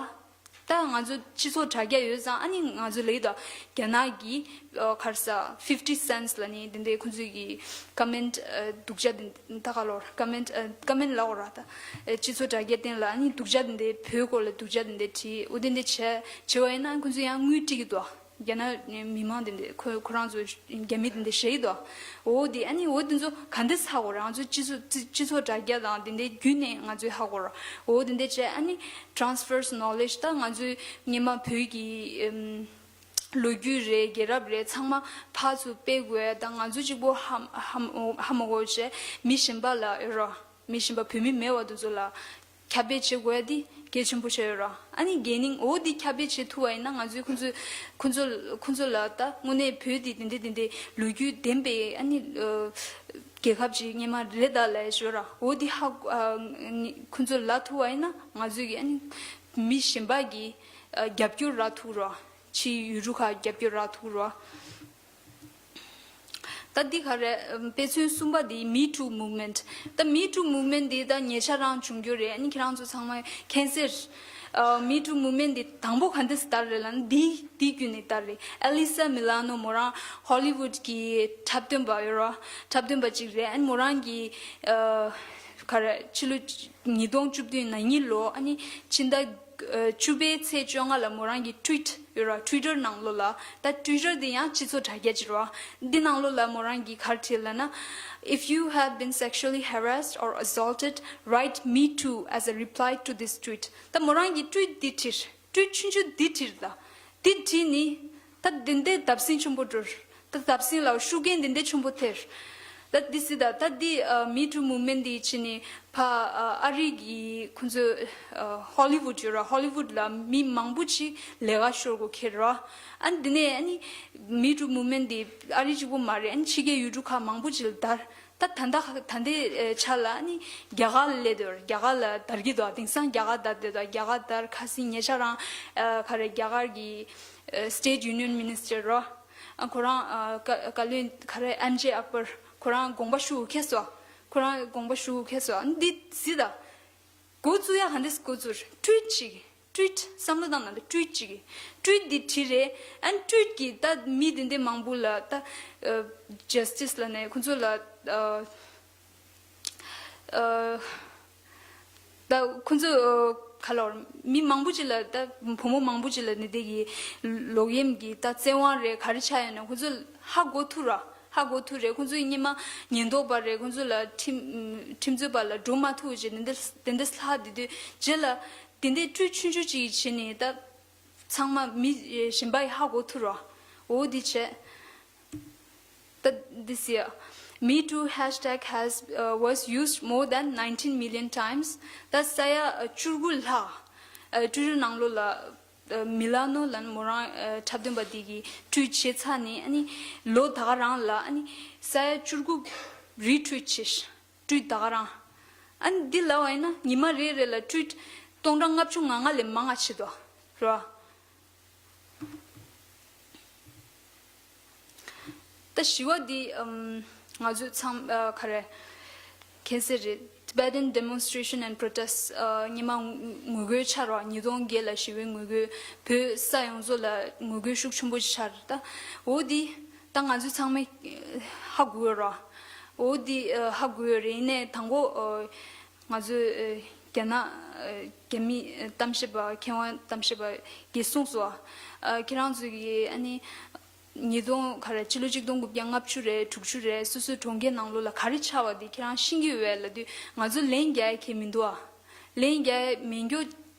ད་ང་ཚོ་སྤྱི་ཚོགས་དྲ་རྒྱ་ཡོད་ཙང་ཨ་ནི་ང་ཚོ་ལབ་ཀྱི་འདུག་རྒྱ་ནག་གི་ཨ་ག་རེ་ཟེར་fifty cents་ལབ་ནི་དེ་འདྲས་ཁོ་ཚོས་ཀྱི་comment་ཨ་སྡུག་ཅག་དེ་ད་ག་ལབ་དགོས་ར། comment་ཨ་comment་ལབ་དགོས་ར། ད་ཨ་སྤྱི་ཚོགས་དྲ་རྒྱའི་སྟེང་ལ་ཨ་ནི་སྡུག་ཅག་དེ་འདྲས་བོད་སྐོར་ལ་སྡུག་ཅག་དེ་འདྲས་བྲིས། འོ་དེ་འདྲས་བྱས་བྱས་པ་ཡིན་ན་ཁོ་ཚོས་ཡང་དངུལ་སྤྲད་ཀྱི་འདུག་རྒྱ་ནག་མི་མང་དེ་འདྲས་ཁོ་ཁོ་རང་ཚོ་རྒྱ་མི་དེ་འདྲས་བཤད་ཀྱི་འདུག་འོ་དེ་ཨ་ནི་འོ་དེ་ཚོ་ག་འདྲས་ཧ་གོ་ར། ང་ཚོ་སྤྱི་ཚོགས་སྤྱི་སྤྱི་ཚོགས་དྲ་རྒྱ་དང་དེ་འདྲས་བརྒྱུད་ནས་ང་ཚོས་ཧ་གོ་ར། འོ་དེ་འདྲས་བྱས་ཨ་ནི་transfers knowledge་ད་ང་ཚོས་སྔོན་མ་བོད་ཀྱི་ཨམ་ལོ་རྒྱུས་རེད། རྒྱལ་རབས་རེད། ཚང་མ་ཕར་ཚུར་སྤེལ་དགོས། ད་ང་ཚོ་གཅིག་པོ་ཧ་ཧ་ཧ་མ་གོ་བྱས་མི་གཞན་པ་ལ་ཨེ་རོ། མི་གཞན་པ་བོད་མི་མེད་པ་དེ་ཚོ་ལ་ཁྱབ་སྤེལ་བྱེད་དགོས་ཡ་དེ་གལ་ཆེན་པོ་ཆགས་ཡོད་ར། ཨ་ནི་རྒྱལ་ནང་འོ་དེ་ཁྱབ་སྤེལ་བྱེད་ཐུབ་པ་ཡིན་ན་ང་ཚོས་ཁོང་ཚོ་ཁོང་ཚོ་ཁོང་ཚོ་ལ་ད་དངོས་གནས་བོད་དེ་དེ་འདྲ་དེ་འདྲ་ལོ་རྒྱུས་ལྡན་པའི་ཨ་ནི་ཨ་རྒྱལ་ཁབ་ཅིག་སྔོན་མ་རེད་ད་ལབ་ཡ་ཞོར་ར། འོ་དེ་ཧ་ཨ་ཁོང་ཚོ་ལབ་ཐུབ་པ་ཡིན་ན་ང་ཚོས་ཀྱི་ཨ་ནི་མི་གཞན་པ་གི་ཨ་རྒྱབ་སྐྱོར་རག་ཐུབ་ར། ཕྱིའི་ཡུལ་གྲུ་ཁག་རྒྱབ་སྐྱོར་རག་ཐུབ་ར། ད་འདི་ག་རེ། དཔེ་མཚོན་གསུམ་པ་འདི་Me Too Movement། ད་Me Too Movement་འདི་ད་ཉེ་ཆར་རང་བྱུང་རྒྱུ་རེད། ཨ་ནི་ཁྱེད་རང་ཚོ་ཚང་མ་མཁྱེན་གསལ། ཨ་Me Too Movement་འདི་དང་པོ་ག་འདྲས་དར་རེད་ལབ་ན་འདི་འདི་བརྒྱུད་ནས་དར་རེད། Alyssa Milano་མོ་རང་Hollywood་གི་འཁྲབ་སྟོན་པ་ཡོད་ར། འཁྲབ་སྟོན་པ་ཅིག་རེད། ཨ་ནི་མོ་རང་གི་ཨ་ག་རེ་ཕྱི་ལོ་ཉིས་སྟོང་བཅུ་བདུན་ན་གཉིས་ལོ་ཨ་ནི་ཕྱི་ཟླ་བཅུ་པའི་ཚེས་བཅོ་ལྔ་ལ་མོ་རང་གི་tweet་ཡོད་ར། Twitter་ནང་ལོགས་ལ། ད་Twitter་འདི་ཡང་སྤྱི་ཚོགས་དྲ་རྒྱ་ཅིག་རེད་བ། འདི་ནང་ལོགས་ལ་མོ་རང་གིས་ག་རེ་བྲིས་ལབ་ན། If you have been sexually harassed or assaulted, write me too as a reply to this tweet. ད་མོ་རང་གིས་tweet་འདི་བྲིས། tweet་ཆུང་ཆུང་འདི་བྲིས་ད། འདི་བྲིས་ནི། ད་འདི་འདྲའི་བརྡབ་གསིག་ཆེན་པོ་འགྲོ། ད་བརྡབ་གསིག་ལ་ཤུགས་རྐྱེན་འདི་འདྲའི་ཆེན་པོ་ཐེབས། ད་འདི་སྲིད་ད། ད་འདི་ཨ་Me Too Movement་འདི་བྱས་ནས་ཕ་ཨ་ཨ་རི་གི་ཁོང་ཚོ་ཨ་Hollywood་ཡོད་ར། Hollywood་ལ་མི་མང་པོ་ཅིག་ལས་ཀ་ཤོར་དགོས་ཁེལ་ར། ཨ་ནི་འདི་ནས་ཨ་ནི་Me Too Movement་འདི་ཨ་རི་གཅིག་པོ་མ་རེད། ཨ་ནི་ཕྱི་རྒྱལ་ཡུལ་གྲུ་ཁག་མང་པོ་ཅིག་ལ་དར། ད་ད་ལྟ་ད་ལྟའི་ཆ་ལ་ཨ་ནི་རྒྱ་གར་ལ་སླེབས་འདུག་རྒྱ་གར་ལ་དར་གྱི་འདུག་དེང་སང་རྒྱ་གར་དར་བསྡད་འདུག་རྒྱ་གར་དར། ཁ་སང་ཉེ་ཆར་རང་ཨ་ག་རེ་རྒྱ་གར་གྱི་ཨ་State Union Minister་ར། ཨ་ཁོ་རང་ཨ་བཀའ་བཀའ་བློན་ག་རེ་M J Akbar་ཁོ་རང་དགོངས་པ་ཞུ་ཁེལ་སོང་། ཁོ་རང་དགོངས་པ་ཞུ་ཁེལ་སོང་། ཨ་འདི་སྲིད་ད། འགོ་བཙུགས་ཡ་ག་འདྲས་འགོ་བཙུགས། tweet་ཅིག tweet་བསམ་བློ་བཏང་ན་ད་tweet་ཅིག tweet་འདི་བྲིས་རེད། ཨ་ནི་tweet་གིས་ད་མི་དེ་འདྲ་མང་པོ་ལ་ད་ཨ་justice་ལབ་ནས་ཁོ་ཚོ་ལ་ཨ་ཨ་ད་ཁོ་ཚོ་ཨ་ག་ལབ་དགོས་རེད། མི་མང་པོ་ཅིག་ལ་ད་བུ་མོ་མང་པོ་ཅིག་ལ་ནི་དེ་གི་ལོག་གཡེམ་གི་ད་བཙན་དབང་རེད་ག་རེ་ཆགས་ཡོད་ན་ཁོ་ཚོ་ཧ་གོ་ཐུབ་ར། ཧ་གོ་ཐུབ་རེད། ཁོ་ཚོ་སྔོན་མ་ཉེན་རྟོག་པ་རེད། ཁོ་ཚོ་ལ་ཁྲིམས་ཁྲིམས་རྩོད་པ་ལ་འགྲོ་མ་ཐུབ་བྱས་དེ་འདྲ་དེ་འདྲ་ལྷག་དེ་དུས་རྗེས་ལ་དེ་འདྲའི་tweet་ཆུང་ཆུང་ཅིག་བྱས་ནས་ད་ཚང་མ་མི་གཞན་པ་ཡིས་ཧ་གོ་ཐུབ་ར། འོ་འདི་བྱས། ད་འདི་སྲིད་ཡ། Me Too hashtag has uh, was used more than nineteen million times. ད་ས་ཡ་བཅུ་དགུ་ལྷག་ཨ་Twitter་ནང་ལོགས་ལ་ཨ་མི་ལ་ནོ་ལབ་མོ་རང་ཨ་འཁྲབ་སྟོན་པ་འདི་གིས་tweet་བྱས་ཚར་ནས་ཨ་ནི་ལོ་ད་ག་རང་ལ་ཨ་ནི་ས་ཡ་བཅུ་དགུ་retweet་བྱས། tweet་ད་ག་རང་། ཨ་ནི་འདི་ལབ་པ་ཡིན་ན་ཉི་མ་རེ་རེ་ལ་tweet་སྟོང་ཕྲག་ལྔ་བཅུ་ང་ལྔ་ལས་མང་ང་བྱེད་དོ། རེད་བ། ད་བཞི་བ་འདི་ཨམ་ང་ཚོས་ཚང་ཨ་ག་རེ་མཁྱེན་གསལ་རེད། Tibetan demonstration and protests ཨ་སྔོན་མ་ངོ་རྒོལ་ཆགས་ར། ཉིས་སྟོང་བརྒྱད་ལ་ཞི་བའི་ངོ་རྒོལ་བོད་ས་ཡོངས་རྫོགས་ལ་ངོ་རྒོལ་ཤུགས་ཆེན་པོ་ཆགས་རེད། ད་འོ་འདི་ད་ང་ཚོས་ཚང་མས་ཧ་གོ་ཡོད་ར། འོ་འདི་ཨ་ཧ་གོ་ཡོད་རེད། ཡིན་ནའི་དང་པོ་ཨ་ང་ཚོས་ཨ་རྒྱ་ནག་ཨ་རྒྱ་མི་ཨ་གཏམ་བཤད་པ་མཁས་དབང་གཏམ་བཤད་པ་གིས་གསུངས་སོང་། ཨ་ཁྱེད་རང་ཚོ་གིས་ཨ་ནི་ཉིས་སྟོང་ག་རེ་ཕྱི་ལོ་ཆིག་སྟོང་དགུ་བརྒྱ་ལྔ་བཅུ་རེད་དྲུག་ཅུ་རེད་སོ་སོའི་གྲོང་ཁྱེར་ནང་ལོགས་ལ་ག་རེ་ཆགས་པ་དེ་ཁྱེད་རང་ཤེས་ཀྱི་ཡོད་པས་ལབ་དུས་ང་ཚོ་ལན་རྒྱག་ཡ་གང་ཡང་མི་འདུག་ཨ། ལན་རྒྱག་ཡ་མེད་རྒྱུ་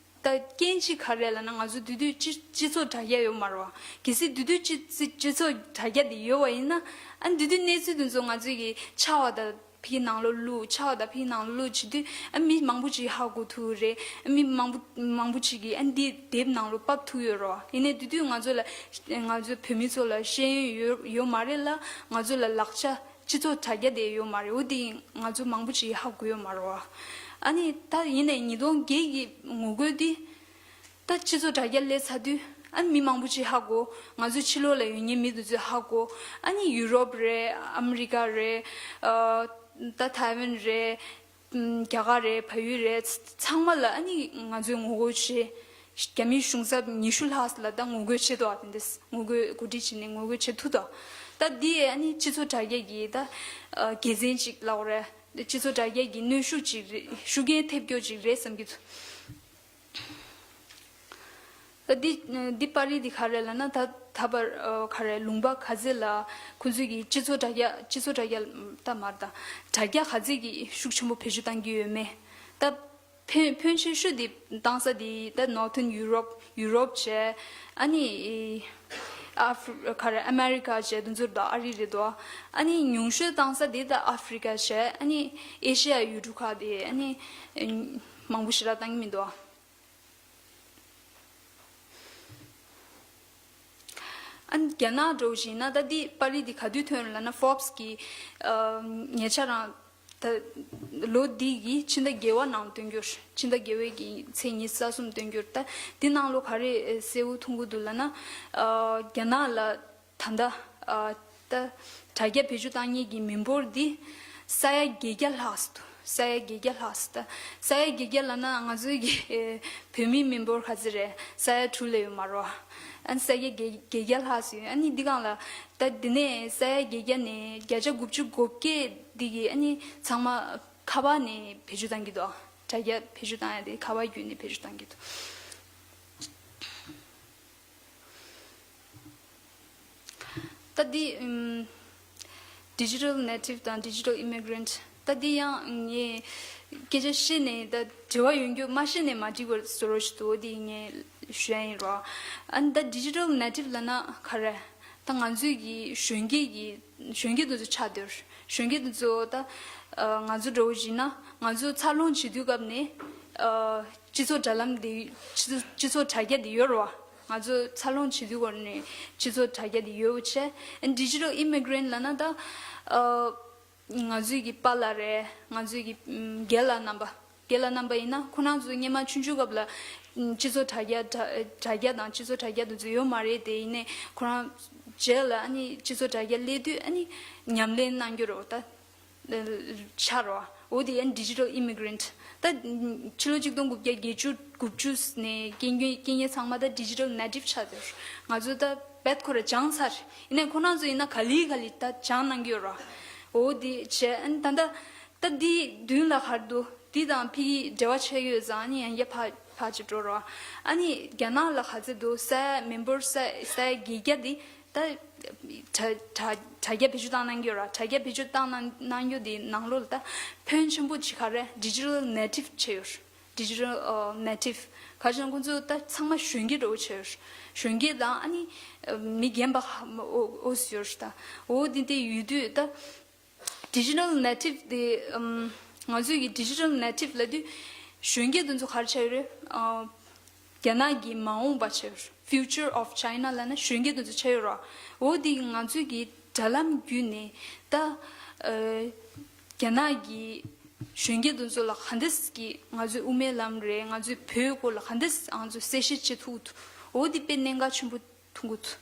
ད་རྐྱེན་གཅིག་ག་རེ་ལབ་ན། ང་ཚོ་དེ་དུས་སྤྱི་སྤྱི་ཚོགས་དྲ་རྒྱ་ཡོད་མ་རེད་བ། གལ་སྲིད་དེ་དུས་སྤྱི་སྤྱི་སྤྱི་ཚོགས་དྲ་རྒྱ་དེ་ཡོད་པ་ཡིན་ན། ཨ་ནི་དེ་དུས་གནས་ཚུལ་དེ་ཚོ་ང་ཚོས་ཀྱི་ཆར་པ་དང་ཕིའི་ནང་ལོགས་བླུགས། ཆར་པ་དང་ཕིའི་ནང་ལོགས་བླུགས་བྱེད་དུས། ཨ་མི་མང་པོ་ཅིག་ཧ་གོ་ཐུབ་རེད། ཨ་མི་མང་པོ་མང་པོ་ཅིག་གིས་ཨ་འདི་དེབ་ནང་ལོགས་ཕབ་ཐུབ་ཡོད་རེད་བ། ཡིན་ནའི་དེ་དུས་ང་ཚོ་ལ་ང་ཚོ་བོད་མི་ཚོ་ལ་ཤེས་ཡོན་ཡོད་ཡོད་མ་རེད་ལ། ང་ཚོ་ལ་ལག་ཆ་སྤྱི་ཚོགས་དྲ་རྒྱ་དེ་ཡོད་མ་རེད། འོ་དེ་ང་ཚོ་མང་པོ་ཅིག་ཧ་གོ་ཡོད་མ་རེད་བ། ཨ་ནི་ད་ཡིན་ནའི་ཉིས་སྟོང་བརྒྱད་ཀྱི་ངོ་རྒོལ་འདི། ད་སྤྱི་ཚོགས་དྲ་རྒྱ་སླེབས་ཚར་དུས། ཨ་ནི་མི་མང་པོ་ཅིག་ཧ་གོ། ང་ཚོའི་ཕྱི་ལོགས་ལ་ཡོད་མཁན་མི་དེ་ཚོས་ཧ་གོ། ཨ་ནི་ཡུ་རོབ་རེད། ཨ་མི་རི་ཀ་རེད། ཨ་ད་ཐའེ་ཝན་རེད། ཨམ། རྒྱ་གར་རེད། བལ་ཡུལ་རེད། ཚང་མ་ལ་ཨ་ནི་ང་ཚོས་ངོ་རྒོལ་བྱས། རྒྱ་མིའི་གཞུང་ཚབ་ཉི་ཤུ་ལྷག་ལ་ད་ངོ་རྒོལ་བྱས་འདུག་བ། དེ་འདྲས་ངོ་རྒོལ་གོ་སྒྲིག་བྱས་ནས་ངོ་རྒོལ་བྱེད་ཐུབ་འདུག་ད་འདི་ཨ་ནི་སྤྱི་ཚོགས་དྲ་རྒྱ་གི་ད་ཨ་དགེ་མཚན་ཅིག་ལབ་དགོས་རེད། སྤྱི་ཚོགས་དྲ་རྒྱ་གི་གནོན་ཤུགས་ཅིག་རེད། ཤུགས་རྐྱེན་ཐེབས་རྒྱུ་ཅིག་རེད་བསམ་གྱི་འདུག་ད་འདི་འདི་པར་རིས་འདི་ག་རེ་ལབ་ན། ད་ད་བར་ཨ་ག་རེ་ལུང་པ་ག་ཚོད་ལ་ཁོང་ཚོས་ཀྱི་སྤྱི་ཚོགས་དྲ་རྒྱ་སྤྱི་ཚོགས་དྲ་རྒྱ་ད་མ་རེད་ད། དྲ་རྒྱ་ག་ཚོད་ཀྱི་ཤུགས་ཆེན་པོ་བེད་སྤྱོད་བཏང་གི་ཡོད་མེད། ད་ཕོན་ཕོན་ཆེ་ཤོས་འདི་བཏང་ས་འདི་ད་Northern Europe ཡུ་རོབ་བྱས། ཨ་ནི་ཨ་ཧྥི་ག་རེ་ཨ་མེ་རི་ཀ་བྱས། དེ་ཚོ་ད་ཨ་རི་རེད་དོ། ཨ་ནི་ཉུང་ཤོས་བཏང་ས་འདི་ད་ཨ་ཧྥི་རི་ཀ་བྱས། ཨ་ནི་ཨེ་ཤི་ཡ་ཡུལ་གྲུ་ཁག་དེ་ཨ་ནི་མང་པོ་ཞེ་དྲག་བཏང་གི་མི་འདུག་ཨ་ནི་རྒྱ་ནག་འདྲ་བོ་ཞིག་ཡིན་ན། ད་འདི་པར་རིས་འདི་ག་དུས་ཐོན་ལབ་ན། Forbes གི་ཨ་ཉེ་ཆར་རང་ད་ལོ་འདི་གི་ཕྱི་ཟླ་བརྒྱད་པ་ནང་སྟོན་རྒྱུ་རེད། ཕྱི་ཟླ་བརྒྱད་པའི་གི་ཚེས་ཉི་ཤུ་རྩ་གསུམ་སྟོན་རྒྱུ་རེད། ད་འདི་ནང་ལོགས་ག་རེ་གསལ་པོ་མཐོང་གི་འདུག་ལབ་ན། ཨ་རྒྱ་ནག་ལ་ད་ལྟ་ཨ་ད་དྲ་རྒྱ་བེད་སྤྱོད་བཏང་མཁན་གྱི་མི་འབོར་འདི་ས་ཡ་བརྒྱད་བརྒྱ་ལྷག་ཙམ་འདུག་ས་ཡ་བརྒྱད་བརྒྱ་ལྷག་ཙམ། ད་ས་ཡ་བརྒྱད་བརྒྱ་ལབ་ན་ང་ཚོའི་གི་ཨེ་བོད་མིའི་མི་འབོར་ག་ཚོད་རེད། ས་ཡ་དྲུག་ལས་ཡོད་མ་རེད་བ། ཨ་ནི་ས་ཡ་བརྒྱད་བརྒྱད་བརྒྱ་ལྷག་ཙམ་ཡོད། ཨ་ནི་འདི་སྒང་ལ་ད་འདི་ནས་ས་ཡ་བརྒྱད་བརྒྱ་ནས་བརྒྱ་ཆ་དགུ་བཅུ་གོ་བརྒྱད་འདི་གི་ཨ་ནི་ཚང་མ་ཁ་པར་ནས་བེད་སྤྱོད་བཏང་གི་འདུག་དྲ་རྒྱ་བེད་སྤྱོད་བཏང་ཡ་དེ་ཁ་པར་བརྒྱུད་ནས་བེད་སྤྱོད་བཏང་གི་འདུག་ད་འདི་ཨམ་digital native དང་digital immigrant། ད་འདི་ཡང་ངས་སྐད་ཆ་བཤད་ནས་ད་འབྲེལ་བ་ཡོང་རྒྱུ། མ་བཤད་ནས་མ་འགྲིག་པ་བཟོ་འདྲ་ཞིག་འདུག་འདི་ངས་ཞུ་ཡ་ཡིན་རོ། ཨ་ནི་ད་digital native ལབ་ན་ག་རེ། ད་ང་ཚོའི་གི་གཞོན་སྐྱེས་ཀྱི་གཞོན་སྐྱེས་དེ་ཚོ་ཆགས་སྡོད། གཞོན་སྐྱེས་དེ་ཚོ་ད་ཨ་ང་ཚོ་འདྲ་བོ་ཞིག་ན། ང་ཚོ་འཚར་ལོངས་བྱེད་དུས་སྐབས་ནས་ཨ་སྤྱི་ཚོགས་དྲ་ལམ་དེ། སྤྱི་ཚོགས་སྤྱི་ཚོགས་དྲ་རྒྱ་དེ་ཡོད་རེད་བ། ང་ཚོ་འཚར་ལོངས་བྱེད་དུས་སྐབས་ནས་སྤྱི་ཚོགས་དྲ་རྒྱ་དེ་ཡོད་བྱས། ཨ་digital immigrant ལབ་ན་ད་ཨ་ང་ཚོའི་གི་པཱ་ལགས་རེད། ང་ཚོའི་གི་ཨམ་རྒན་ལགས་རྣམ་པ། རྒན་ལགས་རྣམ་པ་ཡིན་ན། ཁོ་རང་ཚོ་སྔོན་མ་ཆུང་ཆུང་སྐབས་ལ་ཨམ་སྤྱི་ཚོགས་དྲ་རྒྱ་དྲ་དྲ་རྒྱ་དང་སྤྱི་ཚོགས་དྲ་རྒྱ་དེ་ཚོ་ཡོད་མ་རེད་དེ། ཡིན་ནའི་ཁོ་རང་རྗེས་ལ་ཨ་ནི་སྤྱི་ཚོགས་དྲ་རྒྱ་སླེབས་དུས་ཨ་ནི་ཉམས་ལེན་གནང་རྒྱུ་རེད་བ། ད་ཆགས་རེད་བ། འོ་དེ་ཡང་digital immigrant། ད་ཕྱི་ལོ་ཆིག་སྟོང་དགུ་བརྒྱ་བརྒྱད་ཅུ་དགུ་བཅུ་ནས་སྐྱེས་མཁན་སྐྱེས་མཁན་ཚང་མ་ད་digital native ཆགས་ཟེར། ང་ཚོ་ད་རྦད་ཁོ་ར་སྦྱངས་ཚར། ཡིན་ནའི་ཁོ་རང་ཚོ་ཡིན་ན་ག་ལེ་ག་ལེ་ད་སྦྱང་གནང་གི་ཡོད་རེད་བ། འོ་དེ་བྱས། ཨ་ནི་ད་ད་ད་འདི་མདུན་ལ་ག་རེ་འདུག་འདི་དང་ཕ་གི་འབྲེལ་བ་ཆགས་ཡོད་ཙང་། ཨ་ནི་ཡང་བསྐྱར་ཕར་ཕར་ཅིག་འགྲོ་རེད་བ། ཨ་ནི་རྒྱ་ནག་ལ་ག་ཚོད་འདུག་ས་ཡ་མི་འབོར་ས་ས་ཡ་བརྒྱད་བརྒྱ་འདི། ད་དྲ་དྲ་དྲ་རྒྱ་བེད་སྤྱོད་བཏང་གནང་གི་ཡོད་ར། དྲ་རྒྱ་བེད་སྤྱོད་བཏང་གནང་གནང་རྒྱུ་དེ་ནང་ལོགས་ལ་ད་ཕོན་ཆེན་པོ་ཅིག་ག་རེ། digital native བྱས་ཡོད་ར། digital ཨ་native། ག་རེ་ཟེར་ན་ཁོང་ཚོ་ད་ཚང་མ་གཞོན་སྐྱེས་འདྲ་བོ་བྱས་ཡོད་ར། གཞོན་སྐྱེས་དང་ཨ་ནི་ཨ་མི་རྒན་པ་ཧ་མ་ཨོ་ཨོ་ཟེར་ཡོད་ར། ད་འོ་དེ་དེ་ཡོད་དུས་ད། digital native དེ་ཨམ་ང་ཚོས་ཀྱི་digital native ལབ་དུས་གཞོན་སྐྱེས་དེ་ཚོ་ག་རེ་ཆགས་ཡོད་རེད། ཨ་རྒྱ་ནག་གི་མ་འོངས་པ་ཆགས་ཡོད་རེད། Future of China ལབ་ན་གཞོན་སྐྱེས་དེ་ཚོ་ཆགས་ཡོད་རེད། འོ་དེ་ང་ཚོས་ཀྱི་དྲ་ལམ་བརྒྱུད་ནས་ད་ཨ་རྒྱ་ནག་གི་གཞོན་སྐྱེས་དེ་ཚོ་ལ་ག་འདྲས་ཀྱི་ང་ཚོའི་དབུ་མའི་ལམ་རེད། ང་ཚོའི་བོད་སྐོར་ལ་ག་འདྲས་ང་ཚོས་གསལ་བཤད་བྱེད་ཐུབ་ཐུབ། འོ་དེ་དཔེ་གནད་འགག་ཆེན་པོ་ཐུག་གི་འདུག་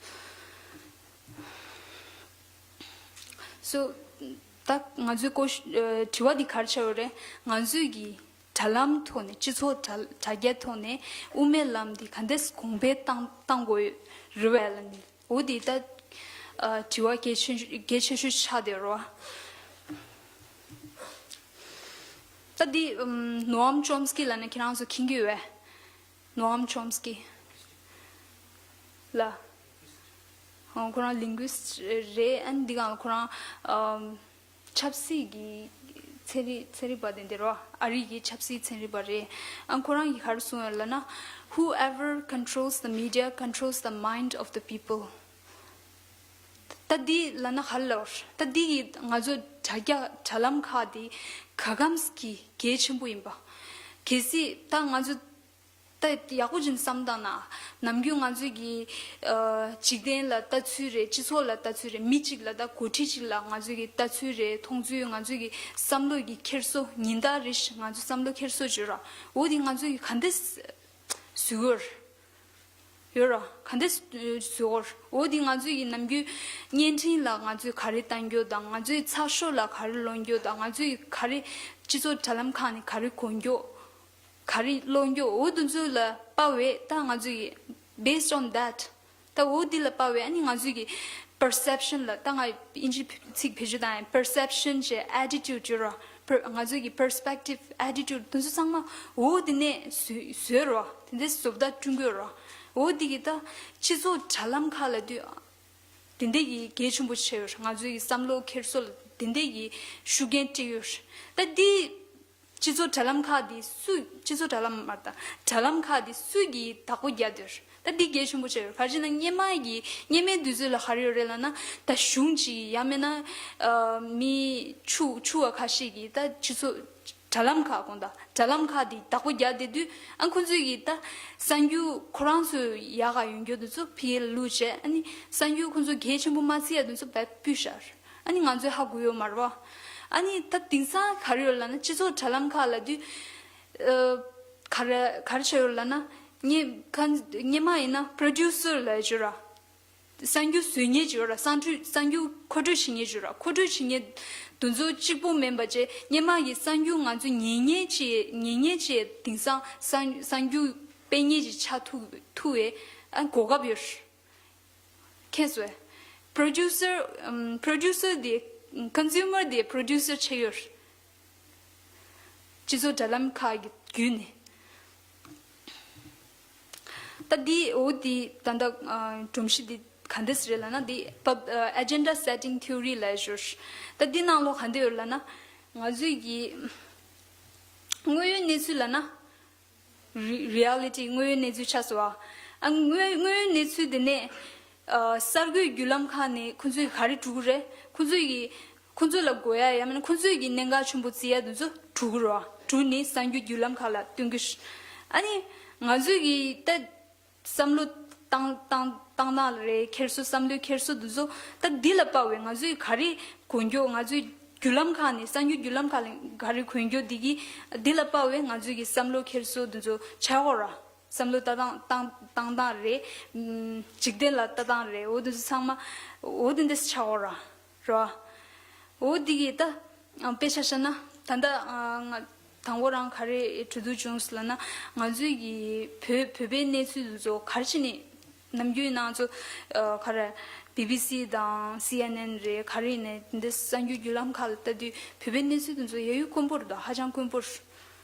སོ། ད་ང་ཚོའི་ཀོ་ཤ་ཨ་དྲི་བ་འདི་ག་རེ་ཆགས་ཡོད་རེད། ང་ཚོས་ཀྱི་དྲ་ལམ་ཐོག་ནས། སྤྱི་ཚོགས་དྲ་དྲ་རྒྱ་ཐོག་ནས་དབུ་མའི་ལམ་འདི་ག་འདྲས་གོང་འཕེལ་བཏང་བཏང་དགོས་རེད་བས་ལབ་ནས། འོ་འདི་ད་ཨ་དྲི་བ་གལ་ཆེ་གལ་ཆེ་ཤོས་ཆགས་བསྡད་རེད་བ། ད་འདི་ཨམ་ནོ་ཨམ་ཅོམ་སི་ཀི་ལབ་ན་ཁྱེད་རང་ཚོ་མཁྱེན་གྱི་ཡོད་པས། ནོ་ཨམ་ཅོམ་སི་ཀི་ལ། ཨ་ཁོ་རང་linguist རེད། ཨ་ནི་འདི་སྒང་ལ་ཁོ་རང་ཨམ་ཆབ་སྲིད་ཀྱི་ ཚན་རིག་ཚན་རིག་པ་དེ་འདི་རོ། ཨ་རི་གི་ཆབ་སྲིད་ཚན་རིག་པ་རེད། ཨ་ཁོ་རང་གིས་ག་རེ་གསུངས་ཡོད་ལབ་ན། Whoever controls the media controls the mind of the people. ད་འདི་ལབ་ན་ག་རེ་ལབ། ད་འདི་གིས་ང་ཚོ་དྲ་རྒྱ་དྲ་ལམ་ཁག་འདི་ག་གམ་གྱི་གལ་ཆེན་པོ་ཡིན་པ། གལ་སྲིད་ད་ང་ཚོ་ད་ཡག་པོ་ཅིག་བསམ་བཏང་ན། ནམ་རྒྱུན་ང་ཚོས་ཀྱི་ཨ་འཇིག་རྟེན་ལ་ལྟ་ཚུལ་རེད། སྤྱི་ཚོགས་ལ་ལྟ་ཚུལ་རེད། མི་གཅིག་ལ་ད་འགོ་ཁྲིད་གཅིག་ལ་ང་ཚོས་ཀྱི་ལྟ་ཚུལ་རེད། མཐོང་ཚུལ། ང་ཚོས་ཀྱི་བསམ་བློ་གི་འཁྱེར་སོ། ཉིན་ལྟར་རེ་བཞིན་ང་ཚོ་བསམ་བློ་འཁྱེར་སོ་བརྗོད་ར། འོ་དེ་ང་ཚོས་ཀྱི་ག་འདྲས་བཟོ་དགོས་ཡོད་ར། ག་འདྲས་བཟོ་དགོས། འོ་དེ་ང་ཚོས་ཀྱི་ནམ་རྒྱུན་བརྙན་འཕྲིན་ལ་ང་ཚོས་ག་རེ་བཏང་རྒྱུ་དང་། ང་ཚོས་ཚགས་ཤོག་ལ་ག་རེ་ཀློག་རྒྱུ་དང་། ང་ཚོས་ག་རེ་སྤྱི་ཚོགས་དྲ་ལམ་ཁག་ནས་ག་རེ་གོ་རྒྱུ། ག་རེ་ཀློག་རྒྱུ། འོ་དེ་ཚོ་ལ་དཔག་པའི་ད་ང་ཚོས་ཀྱི་based on that. ད་འོ་དེ་ལ་དཔག་པའི་ཨ་ནི་ང་ཚོས་ཀྱི་perception ལ། ད་ང་དབྱིན་ཇི་ཚིག་བེད་སྤྱོད་བཏང་ཡིན། perception བྱས། attitude བྱས་ར། per- ང་ཚོས་ཀྱི་perspective, attitude དེ་ཚོ་ཚང་མ་འོ་དེ་ནས་བཟོས་བཟོས་ར། དེ་འདྲའི་བཟོ་ལྟ་བསྐྲུན་དགོས་ར། འོ་དེ་གི་ད་སྤྱི་ཚོགས་དྲ་ལམ་ཁག་ལ་དུས་དེ་འདྲས་ཀྱི་གལ་ཆེན་པོ་ཆགས་ཡོད་རེད། ང་ཚོའི་བསམ་བློ་འཁྱེར་སོ་ལ་དེ་འདྲས་ཀྱི་ཤུགས་རྐྱེན་སྤྲད་ཡོད་རེད། ད་འདི་སྤྱི་ཚོགས་དྲ་ལམ་ཁག་འདི་སུ། སྤྱི་ཚོགས་དྲ་ལམ་མ་རེད་ད། དྲ་ལམ་ཁག་འདི་སུ་གིས་བདག་པོ་རྒྱག་བསྡད་ཡོད་རེད། ད་འདི་གལ་ཆེན་པོ་ཆགས་ཡོད་རེད། ག་རེ་ཟེར་ན་སྔོན་མ་གི་སྔོན་མའི་དུས་ཚོད་ལ་ག་རེ་ཡོད་རེད་ལབ་ན། ད་གཞུང་གཅིག་ཡང་མིན་ན་ཨ་མི་ཕྱུག་ཕྱུག་པ་ཁ་ཤས་ཀྱིས་ད་སྤྱི་ཚོགས་དྲ་ལམ་ཁག་དགོངས་དག་དྲ་ལམ་ཁག་འདི་བདག་པོ་རྒྱག་བསྡད་དུས། ཨ་ཁོང་ཚོས་ཀྱིས་ད་གསར་འགྱུར་ཁོ་རང་ཚོའི་ཡག་ག་ཡོང་རྒྱུ་དེ་ཚོ་ཕ་གིར་བླུགས་བྱས། ཨ་ནི་གསར་འགྱུར་ཁོང་ཚོ་གལ་ཆེན་པོ་མ་བརྩི་ཡ་དེ་ཚོ་བས་ཕུད་བཞག་ཨ་ནི་ང་ཚོས་ཧ་གོ་ཡོད་མ་རེད་པ། ཨ་ནི་ད་དེང་སང་ག་རེ་ཡོད་ལབ་ན། སྤྱི་ཚོགས་དྲ་ལམ་ཁག་ལབ་དུས་ཨ་ག་རེ་ག་རེ་བྱས་ཡོད་ལབ་ན། སྔོན་ཁ་སྔོན་མ་ཡིན་ན་producer ལབ་ཡ་ཅིག་ཡོད་ར། གསར་འགྱུར་བཟོ་མཁན་ཅིག་ཡོད་ར། གསར་འགྱུར་གསར་འགྱུར་མཁོ་སྤྲོད་བྱེད་མཁན་ཅིག་ཡོད་ར། མཁོ་སྤྲོད་བྱེད་མཁན་དེ་ཚོ་གཅིག་པོ་མིན་པ་བྱས། སྔོན་མ་གི་གསར་འགྱུར་ང་ཚོ་ཉན་མཁན་ཅིག་ཉན་མཁན་ཅིག་དེང་སང་གསར་གསར་འགྱུར་སྤེལ་མཁན་ཅིག་ཆགས་ཐུབ་ཐུབ་པའི་ཨ་གོ་སྐབས་ཡོད་ར། མཁྱེན་སོང་། producer ཨམ་producer དེ་consumer དེ་producer བྱས་ཡོད་ར། སྤྱི་ཚོགས་དྲ་ལམ་ཁག་གི་བརྒྱུད་ནས། ད་འདི་འོ་འདི་ད་ལྟ་ཨ་སྒྲོམ་གཞི་འདི་ག་འདྲས་རེད་ལབ་ན། འདི་pub- ཨ་agenda setting theory ལབ་ཡ་ཅིག་ཡོད་ར། ད་འདི་ནང་ལོགས་ག་འདྲས་ཡོད་ལབ་ན། ང་ཚོས་ཀྱི་དངོས་ཡོད་གནས་ཚུལ་ལབ་ན། རི་རི་ཨ་ལི་ཊི། དངོས་ཡོད་གནས་ཚུལ་ཆགས་སོང་བ། ཨ་དངོས་དངོས་ཡོད་གནས་ཚུལ་དེ་ནས་ཨ་གསར་འགོད་བརྒྱུད་ལམ་ཁག་ནས་ཁོང་ཚོས་ག་རེ་སྒྲུག་གི་རེད། ཁོང་ཚོས་ཀྱི་ཁོང་ཚོ་ལ་དགོས་ཡ་ཡང་མིན་ན་ཁོང་ཚོས་ཀྱི་གནད་འགག་ཆེན་པོ་བརྩི་ཡ་དེ་ཚོ་སྒྲུག་གི་རེད་བ། སྒྲུག་ནས་གསར་འགྱུར་བརྒྱུད་ལམ་ཁག་ལ་སྟོན་གྱི་རེད། ཨ་ནི་ང་ཚོས་ཀྱི་ད་བསམ་བློ་བཏང་བཏང་བཏང་སྟངས་རེད། འཁྱེར་སོ། བསམ་བློའི་འཁྱེར་སོ་དེ་ཚོ་ད་འདི་ལ་དཔག་པའི་ང་ཚོས་ག་རེ་གོ་རྒྱུ། ང་ཚོའི་བརྒྱུད་ལམ་ཁག་ནས། གསར་འགྱུར་བརྒྱུད་ལམ་ཁག་ལ་ག་རེ་གོ་རྒྱུ་འདི་གི་འདི་ལ་དཔག་པའི་ང་ཚོའི་གི་བསམ་བློ་འཁྱེར་སོ་དེ་ཚོ་ཆགས་ཡོད་ར། བསམ་བློ་ལྟ་སྟངས་བཏང་བཏང་སྟངས་རེད། ཨམ་འཇིག་རྟེན་ལ་ལྟ་སྟངས་རེད། འོ་དེ་ཚོ་ཚང་མ་འོ་དེ་འདྲས་ཆགས་ཡོད་ར། ར། འོ་འདི་གི་ད་ཨ་དཔེ་ཆ་བཞག་ན། ད་ལྟ་ཨ་ང་དང་པོ་རང་ག་རེ་གྲོས་བསྡུར་བྱུང་སོང་ལབ་ན། ང་ཚོའི་གི་བོད་བོད་པའི་གནས་ཚུལ་དེ་ཚོ་ག་རེ་བྱས་ནས། ནམ་རྒྱུན་ནང་ཚོ་ཨ་ག་རེ་བི་བི་སི་དང་སི་ཨེན་ཨེན་རེད། ག་རེ་ཡིན་ནའི་འདི་གསར་འགྱུར་བརྒྱུད་ལམ་ཁག་ལ་ལྟ་དུས་བོད་པའི་གནས་ཚུལ་དེ་ཚོ་ཡ་ཡུལ་དཀོན་པོ་རེད་དོ། ཧ་ཅང་དཀོན་པོ་རེད།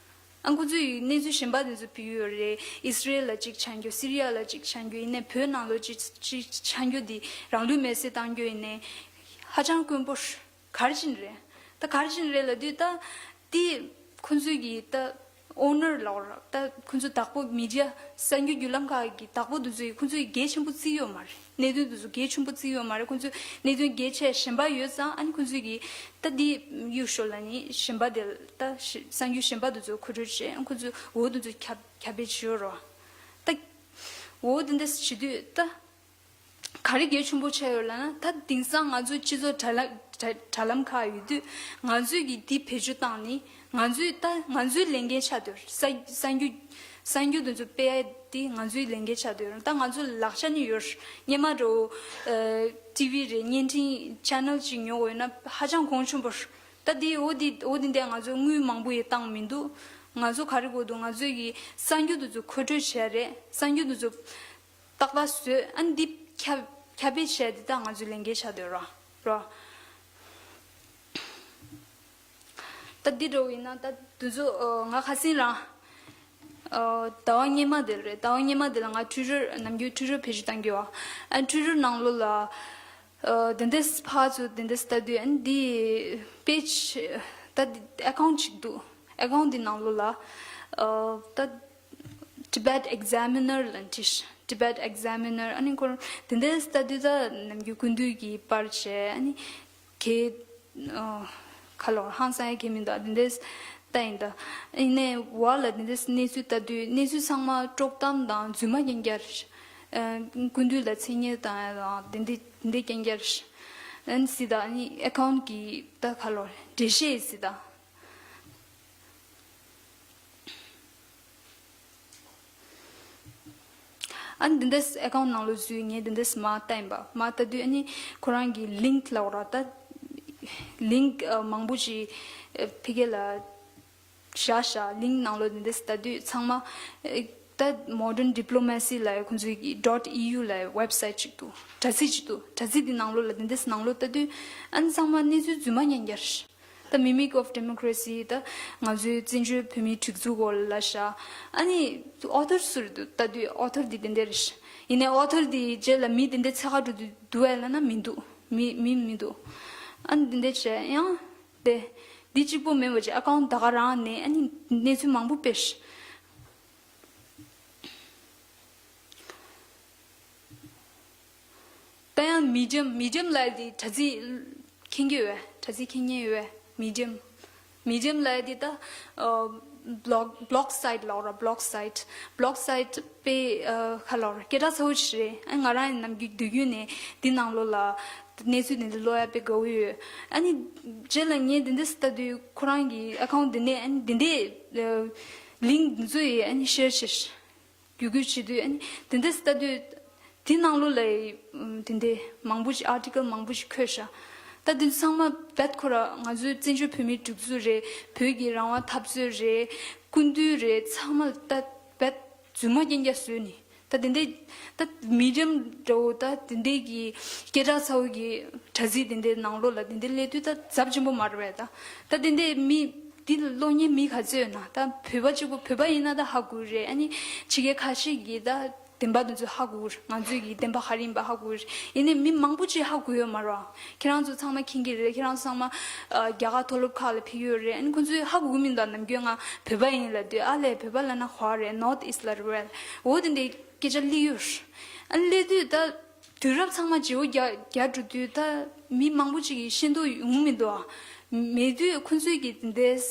ཨ་ཁོ་ཚོས་གནས་ཚུལ་གཞན་པ་དེ་ཚོ་ཕུལ་ཡོད་རེད། ཨི་སི་རེལ་ལ་གཅིག་ཆགས་རྒྱུ། སི་རི་ཡ་ལ་གཅིག་ཆགས་རྒྱུ། ཡིན་ནའི་བོད་ནང་ལོགས་གཅིག་གཅིག་ཆགས་རྒྱུ་འདི་རང་ལུས་མེར་སྲེག་བཏང་རྒྱུ་ཡིན་ནའི་ཧ་ཅང་དཀོན་པོ་རེད། ག་རེ་བྱས་ནས་རེད། ད་ག་རེ་བྱས་ནས་རེད་ལབ་དུས། ད་དེ་ཁོ་ཚོས་ཀྱི་ད་ཨོ་ནར་ལབ་ར། ད་ཁོ་ཚོ་བདག་པོ། མི་ཌི་ཡ། གསར་འགྱུར་བརྒྱུད་ལམ་ཁག་གི་བདག་པོ་དེ་ཚོས་ཁོ་ཚོས་གལ་ཆེན་པོ་བརྩི་ཡོད་མ་རེད། གནད་དོན་དེ་ཚོ་གལ་ཆེན་པོ་བརྩི་ཡོད་མ་རེད། ཁོ་ཚོས་གནད་དོན་གལ་ཆེ་གཞན་པ་ཡོད་ཙང་། ཨ་ནི་ཁོ་ཚོས་ཀྱི་ད་འདི་གཡུག་ཞོག་ལབ་ནི་གཞན་པ་དེ་ལ། ད་གཞི་གསར་འགྱུར་གཞན་པ་དེ་ཚོ་མཁོ་སྤྲོད་བྱས། ཨ་ཁོ་ཚོས་འོ་དེ་ཚོ་ཁྱབ་ཁྱབ་སྤེལ་བྱེད་ཡོད་ར། ད་འོ་དེ་འདྲ་བྱེད་དུས་ད། ག་རེ་གལ་ཆེན་པོ་ཆགས་ཡོད་ལབ་ན། ད་དེང་སང་ང་ཚོ་སྤྱི་ཚོགས་དྲ་ལམ་དྲ་དྲ་ལམ་ཁག་ཡོད་དུས། ང་ཚོས་ཀྱི་འདི་བེད་སྤྱོད་བཏང་ནི་ང་ཚོས་ད་ང་ཚོའི་ལས་འགན་ཆགས་བསྡད་ཡོད་རེད། གསར་གསར་འགྱུར་གསར་འགྱུར་དེ་ཚོ་སྤེལ་ཡ་དེ་ང་ཚོའི་ལས་འགན་ཆགས་བསྡད་ཡོད་རེད། ད་ང་ཚོ་ལག་ཆ་ནི་ཡོད་རེད། སྔོན་མ་འདྲ་བོ་ཨ་ཊི་ཝི་རེད། བརྙན་འཕྲིན་ཆེ་ནལ་ཅིག་ཉོ་དགོས་ཡོད་ན་ཧ་ཅང་གོང་ཆེན་པོ་རེད། ད་དེ་འོ་དེ་འོ་དེ་འདྲ་ང་ཚོས་དངུལ་མང་པོ་ཡང་བཏང་མི་འདུག་ང་ཚོ་ག་རེ་དགོས་འདུག་ང་ཚོས་ཀྱི་གསར་འགྱུར་དེ་ཚོ་མཁོ་སྤྲོད་བྱས་རེད། གསར་འགྱུར་དེ་ཚོ་ཏག་ཏག་བཟོས། ཨ་ནི་འདི་ཁྱབ་ཁྱབ་སྤེལ་བྱས་ཏེ་ད་ང་ཚོའི་ལས་འགན་ཆགས་བསྡད་ཡོད་ར། ར། ད་འདི་འདྲ་བོ་ཡིན་ན། ད་དུས་ཚོད་ཨ་ང་ཁ་སང་རང་ཨ་ཟླ་བ་སྔོན་མ་དེ་ལ་རེད། ཟླ་བ་སྔོན་མ་དེ་ལ་ང་ཊུའི་ཊར། ནམ་རྒྱུན་ཊུའི་ཊར་བེད་སྤྱོད་གཏང་གི་ཡོད། ཨ་ཊུའི་ཊར་ནང་ལོགས་ལ་ཨ་དེ་འདྲས་ཕར་ཚུར་དེ་འདྲས་ལྟ་དུས། ཨ་ནི་འདི་པེ་ཇི་ ད་འདི་ཨེ་ཁའུན་ཊི་ཅིག་འདུག་ཨེ་ཁའུན་ཊི་འདི་ནང་ལོགས་ལ་ཨ་ད་Tibet Examiner ལབ་འདྲ། Tibet Examiner ཨ་ནི་ཁོ་རང་དེ་འདྲས་ལྟ་དུས་ད་ནམ་རྒྱུན་སྐུ་མདུན་གྱི་པར་བྱས། ཨ་ནི་གལ་ཨ་ཁ་ལོ་ཧང་སང་ཡ་གལ་མི་འདུག་དེ་འདྲས་ལྟ་ཡིན་ད། ཡིན་ནའི་བར་ལ་དེ་འདྲས་གནས་ཚུལ་ལྟ་དུས་གནས་ཚུལ་ཚང་མ་དཀྲོག་གཏམ་དང་རྫུན་མ་རྐྱང་རྐྱང་རེད། ཨ་སྐུ་མདུན་ལ་མཚན་སྙན་བཏང་ཡ་དང་དེ་འདྲས་དེ་འདྲས་རྐྱང་རྐྱང་རེད། ཨ་ནི་སྲིད་ད་ཨ་ནི་ཨེ་ཁའུན་ཊི་གི་ད་ཁ་ལོ་འགྲེལ་བཤད་ཡིན་སྲིད་ད། ཨ་ནི་འདི་འདྲས་ཨེ་ཁའུན་ཊི་ནང་ལོགས་འཛུལ། ངས་འདི་འདྲས་མར་བལྟས་ཡིན་པ། མར་ལྟ་དུས་ཨ་ནི་ཁོ་རང་གི་ལིང་ཀི་ལབ་དགོས་རེད་ད། ལིང་ཀི་ཨ་མང་པོ་ཞིག་ཨ་ཕ་གི་ལ་བཞག་བཞག་ལིང་ཀི་ནང་ལོགས་འདི་འདྲས་ལྟ་དུས་ཚང་མ་ཨ་ད་Modern Diplomacy ལབ་ཡ་ཁོང་ཚོའི་གི་dot E U ལབ་ཡ་ཝེབ་སའིཊ་ཅིག་འདུག་དྲ་ཚིགས་ཅིག་འདུག་དྲ་ཚིགས་འདི་ནང་ལོགས་ལ་འདི་འདྲས་ནང་ལོགས་ལྟ་དུས་ཨ་ནི་ཚང་མ་གནས་ཚུལ་རྫུན་མ་རྐྱང་རྐྱང་རེད། ད་Mimic of Democracy ད་ང་ཚོའི་བཙན་བྱོལ་བོད་མིའི་སྒྲིག་འཛུགས་སྐོར་ལ་བཞག་ཨ་ནི་ཨོ་ཐར་སུ་རེད་འདུག་ལྟ་དུས་ཨོ་ཐར་འདི་དེ་འདྲ་རེད། ཡིན་ནའི་ཨོ་ཐར་འདི་རྗེས་ལ་མི་དེ་འདྲ་འཚོལ་ག་འགྲོ་དུས་འདུག་ཨེ་ལབ་ན་མི་འདུག་མི་མི་མི་འདུག་ཨ་ནི་དེ་འདྲ་བྱས་ཡང་དེ་འདི་གཅིག་པོ་མིན་པ་བྱས་ཨེ་ཁའུན་ཊི་ད་ག་རང་ནས་ཨ་ནི་གནས་ཚུལ་མང་པོ་སྤེལ། ད་ཡང་མི་ཌི་ཡམ། མི་ཌི་ཡམ་ལབ་ཡ་དེ་དྲ་ཚིགས་མཁྱེན་གྱི་ཡོད་པས། དྲ་ཚིགས་མཁྱེན་མཁན་ཡོད་པས། མི་ཌི་ཡམ། མི་ཌི་ཡམ་ལབ་ཡ་དེ་ད་ཨ་བི་ལོག་བི་ལོག་སའིཊ་ལབ་དགོས་རེད། བི་ལོག་སའིཊ། བི་ལོག་སའིཊ་དཔེ་ཨ་ཁ་ལབ་དགོས་རེད། སྐད་གྲགས་ཚ་པོ་ཞིག་རེད། ཨ་ང་རང་ཡང་ནམ་རྒྱུན་དུས་རྒྱུན་ནས་འདི་ནང་ལོགས་ལ་གནས་ཚུལ་འདི་འདྲ་ཀློག་ཡ་དཔེ་དགའ་པོ་ཡོད། ཨ་ནི་རྗེས་ལ་ངས་འདི་འདྲ་ལྟ་དུས་ཁོ་རང་གི་ཨེ་ཁའུན་ཊི་འདི་ནས་ཨ་ནི་འདི་འདྲའི་ཨ་ལིང་ཀི་འདི་ཚོ་ཡི་ཨ་ནི་ཤེར་བྱས། བརྒྱུད་སྐུལ་བྱེད་དུས་ཨ་ནི་དེ་འདྲ་ལྟ་དུས་དེ་ནང་ལོགས་ལ་ཨམ་དེ་འདྲ་མང་པོ་ཞིག་ཨར་ཊི་ཀལ་མང་པོ་ཞིག་འཁོད་ཤག་ད་དེ་ཚང་མ་རྦད་ཁོ་ར་ང་ཚོའི་བཙན་བྱོལ་བོད་མིའི་སྒྲིག་འཛུགས་རེད། བོད་ཀྱི་རང་དབང་འཐབ་རྩོད་རེད། སྐུ་མདུན་རེད། ཚང་མ་ད་རྦད་རྫུན་མ་རྐྱང་རྐྱང་བཟོས་ནས་ད་དེ་འདྲ་ད་མི་ཌི་ཡམ་འདྲ་བོ་ད་དེ་འདྲ་གི་སྐད་གྲགས་ཚ་བོ་གི་དྲ་ཚིགས་དེ་འདྲའི་ནང་ལོགས་ལ་དེ་འདྲ་སླེབས་དུས་ད་ཚབས་ཆེན་པོ་མ་རེད་པས། ད་ད་དེ་འདྲའི་མི་འདི་ལ་གློག་བརྙན་མི་ག་ཚོད་ཡོད་ན། ད་བོད་པ་གཅིག་པོ་བོད་པ་ཡིན་ན་ད་ཧ་གོ་གི་རེད། ཨ་ནི་ཕྱི་རྒྱལ་ཁ་ཤས་ཀྱིས་ད་བདེན་པ་དེ་ཚོ་ཧ་གོ་གི་རེད། ང་ཚོས་ཀྱི་བདེན་པ་ག་རེ་ཡིན་པ་ཧ་གོ་གི་རེད། ཡིན་ནའི་མི་མང་པོ་ཅིག་ཧ་གོ་ཡོད་མ་རེད་པ། ཁྱེད་རང་ཚོ་ཚང་མ་མཁྱེན་གྱི་རེད། ཁྱེད་རང་ཚོ་ཚང་མ་ཨ་རྒྱ་གར་མཐོ་སློབ་ཁག་ལ་ཕེབས་ཡོད་རེད། ཨ་ནི་ཁོང་ཚོས་ཧ་གོ་གི་མི་འདུག་ནམ་རྒྱུན་ང་བོད་པ་ཡིན་ལབ་དུས་ཨ་ལས་བོད་པ་ལབ་ན་གོ་བ་རེད། North East ལབ་རེད། འོ་དེ་འདྲའི་སྐད་ཆ་སླེབས་ཡོད་རེད། ཨ་ནི་སླེབས་དུས་ད་དུས་རབས་ཚང་མ་བརྗེ་བོ་རྒྱག་རྒྱག་འགྲོ་དུས་ད་མི་མང་པོ་ཅིག་གིས་ཤེས་རྟོགས་ཡོང་མི་འདུག་ཨ། མེད་དུས་ཁོང་ཚོས་ཀྱིས་དེ་འདྲས་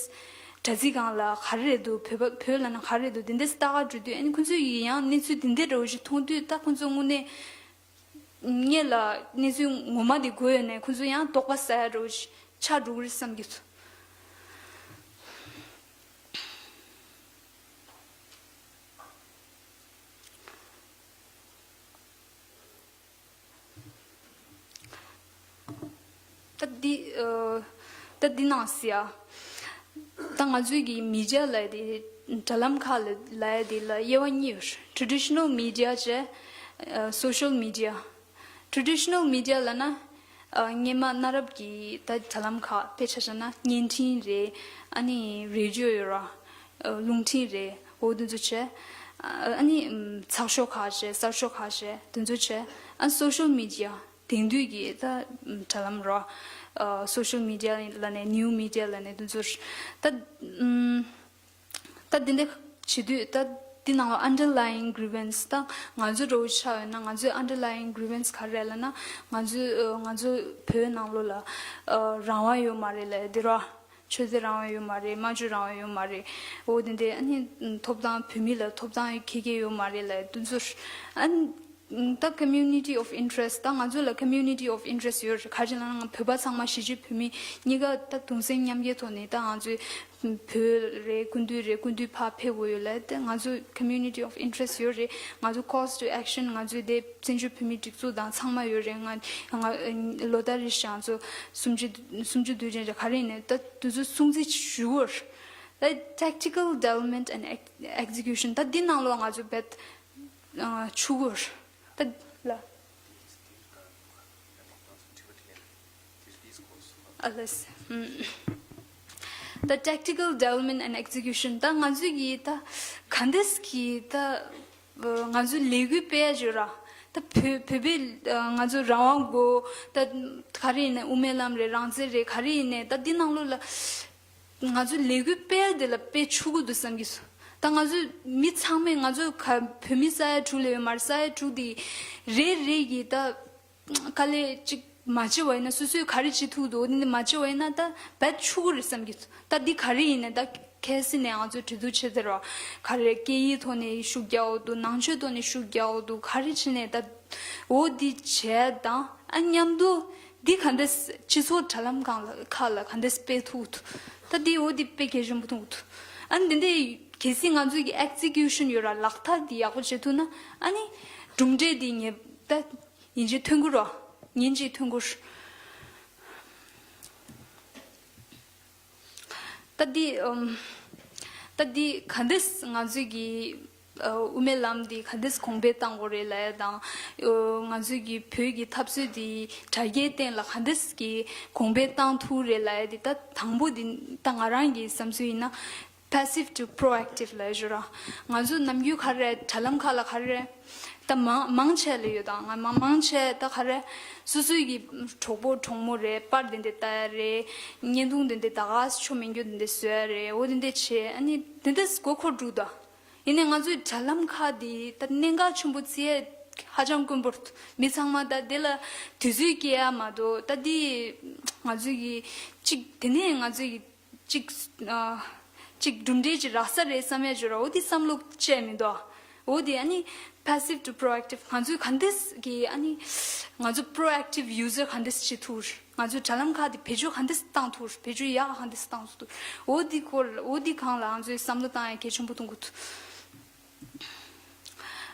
དྲ་ཚིགས་སྒང་ལ་ག་རེ་རེད་འདུག་བོད་པ་བོད་ལབ་ན་ག་རེ་རེད་འདུག་དེ་འདྲས་ལྟ་ག་འགྲོ་དུས་ཨ་ནི་ཁོང་ཚོས་ཀྱིས་ཡང་གནས་ཚུལ་དེ་འདྲས་འདྲ་བོ་ཞིག་མཐོང་དུས་ད་ཁོང་ཚོ་དངོས་གནས་སྔོན་ལ་གནས་ཚུལ་ངོ་མ་དེ་གོ་ཡོད་ནའི་ཁོང་ཚོ་ཡང་དོགས་པ་ཟ་ཡ་འདྲ་བོ་ཞིག་ཆགས་འགྲོ་གི་རེད་བསམ་གྱི་འདུག་ད་འདི་ཨ་ད་འདི་ནང་ཟེར་ཡ། ད་ང་ཚོའི་གི་མི་ཌི་ཡ་ལབ་ཡ་དེ་དྲ་ལམ་ཁག་ལ་ལབ་ཡ་དེ་ལ་དབྱེ་བ་གཉིས་ཡོད། Traditional media བྱས་ཨ་social media། Traditional media ལབ་ན་ཨ་སྔོན་མ་གནའ་རབས་ཀྱི་ད་དྲ་ལམ་ཁག་དཔེ་ཆ་བཞག་ན་བརྙན་འཕྲིན་རེད། ཨ་ནི་རེ་ཌི་ཡོ་ཡོད་ར། ཨ་རླུང་འཕྲིན་རེད། འོ་དེ་ཚོ་བྱས། ཨ་ནི་ཨམ་ཚགས་ཤོག་ཁག་བྱས། གསར་ཤོག་ཁག་བྱས། དེ་ཚོ་བྱས། ཨ་social media དེང་དུས་ཀྱི་ད་ཨམ་དྲ་ལམ་རོ། ཨ་social media ལབ་ནས་new media ལབ་ནས་དེ་ཚོ་ད་ཨམ་ད་དེ་འདྲ་བྱེད་དུས་ད་དེ་ནང་ལ་underlying grievance ད་ང་ཚོ་འདྲ་བོ་ཆགས་ཡོད་ན་ང་ཚོའི་underlying grievance ག་རེ་རེད་ལབ་ན། ང་ཚོའི་ཨ་ང་ཚོ་བོད་ནང་ལོགས་ལ་ཨ་རང་དབང་ཡོད་མ་རེད་ལབ་ཡ་དེ་རོ། ཆོས་དད་རང་དབང་ཡོད་མ་རེད། སྨྲ་བརྗོད་རང་དབང་ཡོད་མ་རེད། འོ་དེ་འདྲའི་ཨ་ནི་ཐོབ་ཐང་བོད་མི་ལ་ཐོབ་ཐང་ཁེ་ཁེ་ཡོད་མ་རེད་ལབ་དེ་ཚོ། ཨ་ནི་ད་community of interest ད་ང་ཚོ་ལ་community of interest ཡོད་རེད། ག་རེ་ལབ་ན་ང་བོད་པ་ཚང་མ་གཞིས་བྱེས་བོད་མི་གཉིས་ཀ་ད་གདུང་སེམས་མཉམ་སྐྱེད་ཐོག་ནས་ད་ང་ཚོའི་བོད་རེད། སྐུ་མདུན་རེད། སྐུ་མདུན་ཕར་ཕེབས་དགོས་ཡོད་ལབ་ད་ང་ཚོ་community of interest ཡོད་རེད། ང་ཚོ་calls to action ང་ཚོའི་དེ་བཙན་བྱོལ་བོད་མིའི་སྒྲིག་འཛུགས་དང་ཚང་མ་ཡོད་རེད། ང་ང་ལོ་ལྟར་རེ་བཞིན་ང་ཚོ་གསུམ་བཅུ་གསུམ་བཅུ་དུས་ཆེན་རེད། ག་རེ་ཡིན་ནའི་ད་དུས་ཚོད་སྲུང་བརྩི་ཞུ་དགོས་རེད། ད་tactical development and ex- execution ད་འདི་ནང་ལོགས་ང་ཚོ་རྦད་ཆུ་དགོས་རེད་ད་ལ། ཨ་ལས། ད་tactical development and execution ད་ང་ཚོས་ཀྱིས་ད་ག་འདྲས་ཀྱིས་ད་ང་ཚོའི་ལས་འགུལ་སྤེལ་ཡ་བརྗོད་ར། ད་བོད་བོད་པའི་ང་ཚོ་རང་དབང་དགོས། ད་ག་རེ་ཡིན་ནའི་དབུ་མའི་ལམ་རེད། རང་བཙན་རེད། ག་རེ་ཡིན་ནའི་ད་འདི་ནང་ལོགས་ལ་ ང་ཚོའི་ལས་འགུལ་སྤེལ་དེ་ལ་དཔེ་ཆུ་གུ་འདུག་བསམ་གྱི་སོང་། ད་ང་ཚོའི་མི་ཚང་མས་ང་ཚོ་ག་བོད་མི་ས་ཡ་དྲུག་ལས་ཡོད་མ་རེད། ས་ཡ་དྲུག་དེ་རེ་རེ་གིས་ད་དཀའ་ལས་ཅིག་མ་བྱེད་པ་ཡིན་ན། སོ་སོས་ག་རེ་བྱེད་ཐུབ་འདུག་འོ་དེ་འདི་མ་བྱེད་པ་ཡིན་ན་ད་རྦད་ཆུ་གུ་རེད་བསམ་གྱི་སོང་། ད་འདི་ག་རེ་ཡིན་ནའི་ད་ཁ་སང་ནས་ང་ཚོས་གྲོས་བསྡུར་བྱེད་དེ་ར། ག་རེ་སྐད་ཡིག་ཐོག་ནས་ཤུགས་རྒྱག་འོ་འདུག་ནང་ཆོས་ཐོག་ནས་ཤུགས་རྒྱག་འོ་འདུག་ག་རེ་བྱས་ནས་ད་འོ་འདི་བྱས་དང་ཨ་མཉམ་དུ། འདི་ག་འདྲས་སྤྱི་ཚོགས་དྲ་ལམ་སྒང་ལ་ཁག་ལ་ག་འདྲས་སྤེལ་ཐུབ་ཐུབ། ད་འདི་འོ་འདི་དཔེ་གལ་ཆེན་པོ་མཐོང་གི་འདུག་ཨ་ནི་འདི་འདྲའི་གལ་སྲིད་ང་ཚོའི་གི་ཨེག་ཛི་ཀིའུ་ཤན་ཡོད་ར་ལག་བསྟར་འདི་ཡག་པོ་བྱེད་ཐུབ་ན། ཨ་ནི་གྲུབ་འབྲས་འདི་ངེས་ད་ཡིན་གཅིག་ཐོན་གི་རོ། ཡིན་གཅིག་ཐོན་གི་རོ། ད་འདི་ཨམ། ད་འདི་ག་འདྲས་ང་ཚོའི་གི་ཨ་དབུ་མའི་ལམ་འདི་ག་འདྲས་གོང་འཕེལ་བཏང་དགོས་རེད་ལབ་ཡ་དང་། ཨ་ང་ཚོའི་གི་བོད་ཀྱི་འཐབ་རྩོད་འདི་དྲ་རྒྱའི་སྟེང་ལ་ག་འདྲས་ཀྱི་གོང་འཕེལ་བཏང་ཐུབ་རེད་ལབ་ཡ་འདི། ད་དང་པོ་འདི་ད་ང་རང་གི་བསམ་ཚུལ་ཡིན་ན། passive to proactive ལབ་ཡ་ཞུ་ར། ང་ཚོ་ནམ་རྒྱུན་ག་རེ་དྲ་ལམ་ཁག་ལ་ག་རེ་ད་མང་མང་ཆེ་ལ་ཡོད་དང་། ང་མང་མང་ཆེ་ད་ག་རེ་སོ་སོའི་གི་གྲོགས་པོ་གྲོགས་མོ་རེད། པར་དེ་འདྲ་ལྟ་ཡ་རེད། བརྙན་ཐུང་དེ་འདྲ་ད་ག་ཆོ་མེད་རྒྱུ་དེ་འདྲ་བཟོ་ཡ་རེད། འོ་དེ་འདྲ་བྱས་ཨ་ནི་དེ་འདྲ་མགོ་འཁོར་འགྲོ་ད། ཡིན་ནའི་ང་ཚོའི་དྲ་ལམ་ཁག་འདི་ད་གནད་འགག་ཆེན་པོ་བརྩི་ཡས་ཧ་ཅང་དཀོན་པོ་རེད། མི་ཚང་མ་ད་དེ་ལ་དུས་ཚོད་སྐྱེལ་ཡ་མ་གཏོགས། ད་འདི་ང་ཚོའི་གི་གཅིག་དེ་ནས་ང་ཚོའི་གི་གཅིག་ཨ་གཅིག་གྲུབ་འབྲས་ཅིག་རག་ས་རེད་བསམ་ཡ་ཅིག་ཡོད་ར། འོ་དེ་བསམ་བློ་བཅད་མི་འདུག་འོ་དེ་ཨ་ནི་passive to proactive ང་ཚོའི་ག་འདྲས་གི་ཨ་ནི་ང་ཚོ་proactive user ག་འདྲས་བྱེད་ཐུབ། ང་ཚོའི་དྲ་ལམ་ཁག་དེ་བེད་སྤྱོད་ག་འདྲས་བཏང་ཐུབ། བེད་སྤྱོད་ཡག་ག་འདྲས་བཏང་ཐུབ། འོ་དེ་སྐོར་འོ་དེ་སྒང་ལ་ང་ཚོས་བསམ་བློ་བཏང་ཡ་གལ་ཆེན་པོ་མཐོང་གི་འདུག་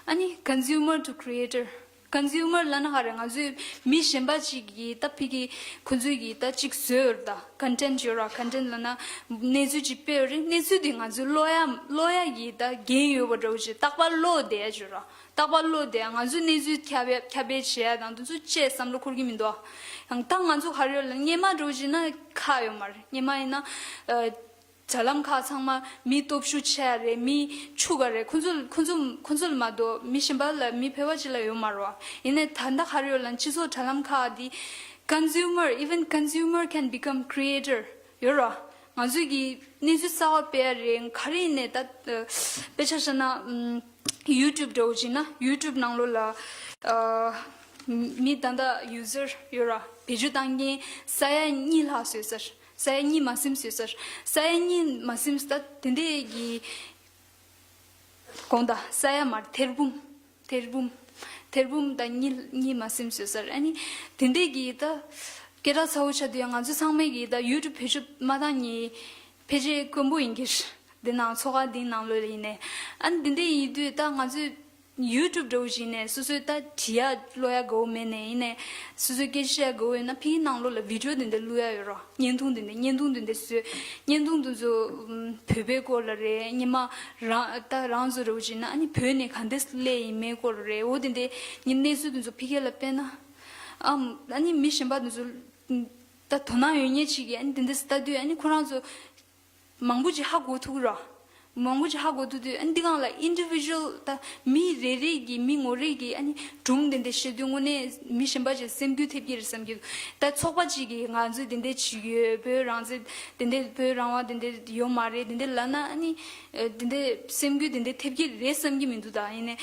ཨ་ནི་consumer to creator། consumer ལབ་ན་ག་རེ། ང་ཚོའི་མི་གཞན་པ་ཅིག་གིས་ད་ཕ་གི་ཁོ་ཚོས་གིས་ད་ཅིག་བཟོས་ཡོད་རེད། ད་content ཡོད་ར། content ལབ་ན་གནས་ཚུལ་ཅིག་སྤེལ་ཡོད་རེད། གནས་ཚུལ་དེ་ང་ཚོའི་ཀློག་ཡ་ཀློག་ཡ་གི་ད་འགན་ཡོད་པ་འདྲ་བོ་ཅིག་རྟག་པར་ཀློག་བསྡད་ཡ་ཅིག་ཡོད་ར། རྟག་པར་ཀློག་བསྡད་ཡ། ང་ཚོའི་གནས་ཚུལ་ཁྱབ་ཡ་ཁྱབ་སྤེལ་བྱེད་ཡ་དང་དེ་ཚོ་ཅིག་བསམ་བློ་འཁོར་གི་མི་འདུག་ཡང་ད་ང་ཚོ་ག་རེ་ཡོད་ལབ་ན། སྔོན་མ་འདྲ་བོ་ཅིག་ན་ཁག་ཡོད་མ་རེད། སྔོན་མ་ཡིན་ན་ཨ། དྲ་ལམ་ཁག་ཚང་མ་མི་སྟོབས་ཤུགས་ཆེ་ཡ་རེད། མི་ཕྱུག་ག་རེད། ཁོ་ཚོ་ཁོ་ཚོ་ཁོ་ཚོ་ལ་མ་གཏོགས་མི་གཞན་པ་ལ་མི་ཕལ་པ་ཅིག་ལ་ཡོད་མ་རེད་བ། ཡིན་ནའི་ད་ལྟ་ག་རེ་ཡོད་ལབ་ན། སྤྱི་ཚོགས་དྲ་ལམ་ཁག་འདི་consumer, even consumer can become creator ཡོད་རེད་བ། ང་ཚོས་ཀྱི་གནས་ཚུལ་གསར་པ་སྤེལ་ཡ་རེད། ག་རེ་ཡིན་ནའི་ད་དཔེ་ཆ་བཞག་ན་ཨམ། YouTube འདྲ་བོ་ཅིག་ན། YouTube ནང་ལོགས་ལ་ཨ། མི་ད་ལྟ་user ཡོད་ར། བེད་སྤྱོད་བཏང་མཁན་ས་ཡ་གཉིས་ལྷག་བཟོས་ཚར། ས་ཡ་གཉིས་མ་ཟིན་བཟོས་ཚར། ས་ཡ་གཉིས་མ་ཟིན་ད་དེ་འདྲས་ཀྱི་དགོངས་དག་ས་ཡ་མར་ཐེར་འབུམ། ཐེར་འབུམ། ཐེར་འབུམ་ད་གཉིས་གཉིས་མ་ཟིན་བཟོས་ཚར། ཨ་ནི་དེ་འདྲས་ཀྱི་ད་སྐད་གྲགས་ཚ་བོ་ཆགས་དུས་ཡང་ང་ཚོ་ཚང་མས་ཀྱི་ད་YouTube བེད་སྤྱོད་མ་བཏང་མཁན་ཕལ་ཆེར་དཀོན་པོ་ཡིན་གྱི་རེད། འདི་ནང་ཚོགས་ཁག་འདིའི་ནང་ལོགས་ལ་ཡིན་ནའི། ཨ་ནི་འདི་འདྲས་ཡིན་དུས་ད་ང་ཚོས་YouTube འདྲ་བོ་ཞིག་ནས་སོ་སོའི་ད་བྲིས་ཡ་ཀློག་ཡ་དགའ་བོ་མེད་ནའི་ཡིན་ནའི། སོ་སོའི་སྐད་ཆ་བཤད་ཡ་དགའ་བོ་ཡོད་ན་ཕ་གིའི་ནང་ལོགས་ལ་video འདི་འདྲ་བླུག་ཡ་ཡོད་ར། བརྙན་ཐུང་འདི་འདྲ་བརྙན་ཐུང་འདི་འདྲ་བཟོས། བརྙན་ཐུང་འདི་ཚོ་ཨམ། བོད་པའི་སྐོར་ལ་རེད། སྔོན་མ་རང་ད་རང་ཚོ་འདྲ་བོ་ཞིག་ན་ཨ་ནི་བོད་ནས་ག་འདྲས་སླེབས་ཡིན་མིན་སྐོར་རེད། འོ་དེ་འདྲའི་གནས་ཚུལ་དེ་ཚོ་ཕ་གི་ལ་སྤེལ་ན། ཨམ། ཨ་ནི་མི་གཞན་པ་དེ་ཚོ་ད་དོ་སྣང་ཡོད་མཁན་ཅིག་གིས་ཨ་ནི་དེ་འདྲས་ལྟ་དུས་ཨ་ནི་ཁོ་རང་ཚོ་མང་པོ་ཅིག་ཧ་གོ་ཐུབ་ཀྱི་ར། མང་པོ་ཅིག་ཧ་གོ་ཐུབ་དུས་ཨ་ནི་འདི་སྒང་ལ་individual ད་མི་རེ་རེ་གི་མི་ངོ་རེ་གི་ཨ་ནི་སྒྲུང་དེ་འདྲ་བཤད་དུས་དངོས་གནས་མི་གཞན་པ་ཅིག་སེམས་འགུལ་ཐེབས་ཀྱི་རེད་བསམ་གྱི་འདུག་ད་ཚོགས་པ་ཅིག་གིས་ང་ཚོས་དེ་འདྲ་བྱེད་ཀྱི་ཡོད། བོད་རང་བཙན་དེ་འདྲ་བོད་རང་དབང་དེ་འདྲ་ཡོད་མ་རེད་དེ་འདྲ་ལབ་ན་ཨ་ནི་དེ་འདྲ་སེམས་འགུལ་དེ་འདྲ་ཐེབས་ཀྱི་རེད་བསམ་གྱི་མི་འདུག་ད་ཡིན་ནའི་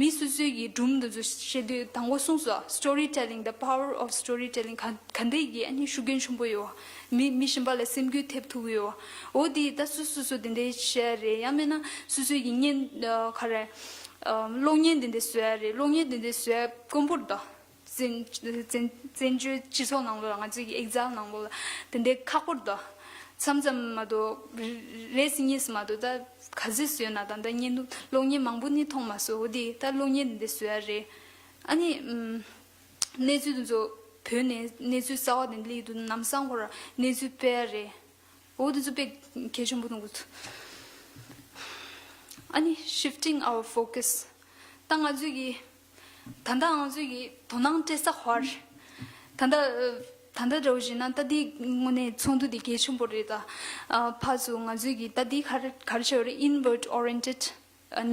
མི་སོ་སོའི་གི་སྒྲུང་དེ་ཚོ་བཤད་དུས་དང་པོ་གསུངས་སོང་། storytelling, the power of storytelling ག་ག་འདྲས་ཀྱི་ཨ་ནི་ཤུགས་རྐྱེན་ཆེན་པོ་ཡོད་བ། མི་མི་གཞན་པ་ལ་སེམས་འགུལ་ཐེབས་ཐུབ་ཀྱི་ཡོད་བ། འོ་དེ་ད་སོ་སོ་སོ་དེ་འདྲས་བཤད་རེད། ཡང་མིན་ན་སོ་སོའི་གི་བརྙན་ཨ་ག་རེ་ཨ་གློག་བརྙན་དེ་འདྲས་བཟོ་ཡ་རེད། གློག་བརྙན་དེ་འདྲས་བཟོ་ཡ་དཀོན་པོ་རེད་ད། བཙན་བཙན་བཙན་བྱོལ་སྤྱི་ཚོགས་ནང་ལོགས་ལ་ང་ཚོའི་གི་exile ནང་ལོགས་ལ་དེ་འདྲས་ཁག་པོ་རེད་ད། མཚམས་མཚམས་མ་གཏོགས་རེ་རེས་གཉིས་མ་གཏོགས་ད་ག་ཚོད་བཟོས་ན་ད་ལྟ་བརྙན་ཐུང་གློག་བརྙན་མང་པོ་ནི་མཐོང་མ་སོང་། འོ་དེ་ད་གློག་བརྙན་དེ་འདྲས་བཟོ་ཡ་རེད། ཨ་ནི་ཨམ། གནས་ཚུལ་དེ་ཚོ་བོད་ནས་གནས་ཚུལ་གསར་པ་དེ་འདྲ་སླེབས་དུས་ལམ་སང་ཁོ་རང་གནས་ཚུལ་སྤེལ་ཡ་རེད། འོ་དེ་ཚོ་དཔེ་གལ་ཆེན་པོ་མཐོང་གི་འདུག་ཨ་ནི་shifting our focus ད་ང་ཚོས་ཀྱི་ད་ལྟ་ང་ཚོས་ཀྱི་དོ་སྣང་སྤྲད་ས་ཧོར་ད་ལྟ་ད་ལྟ་འདྲ་བོ་བྱས་ན་ད་འདི་དངོས་གནས་ཚོགས་འདུ་འདི་གལ་ཆེན་པོ་རེད་ད། ཕར་ཚུར་ང་ཚོས་ཀྱི་ད་འདི་ག་རེ་ག་རེ་བྱས་ཡོད་རེད། inward oriented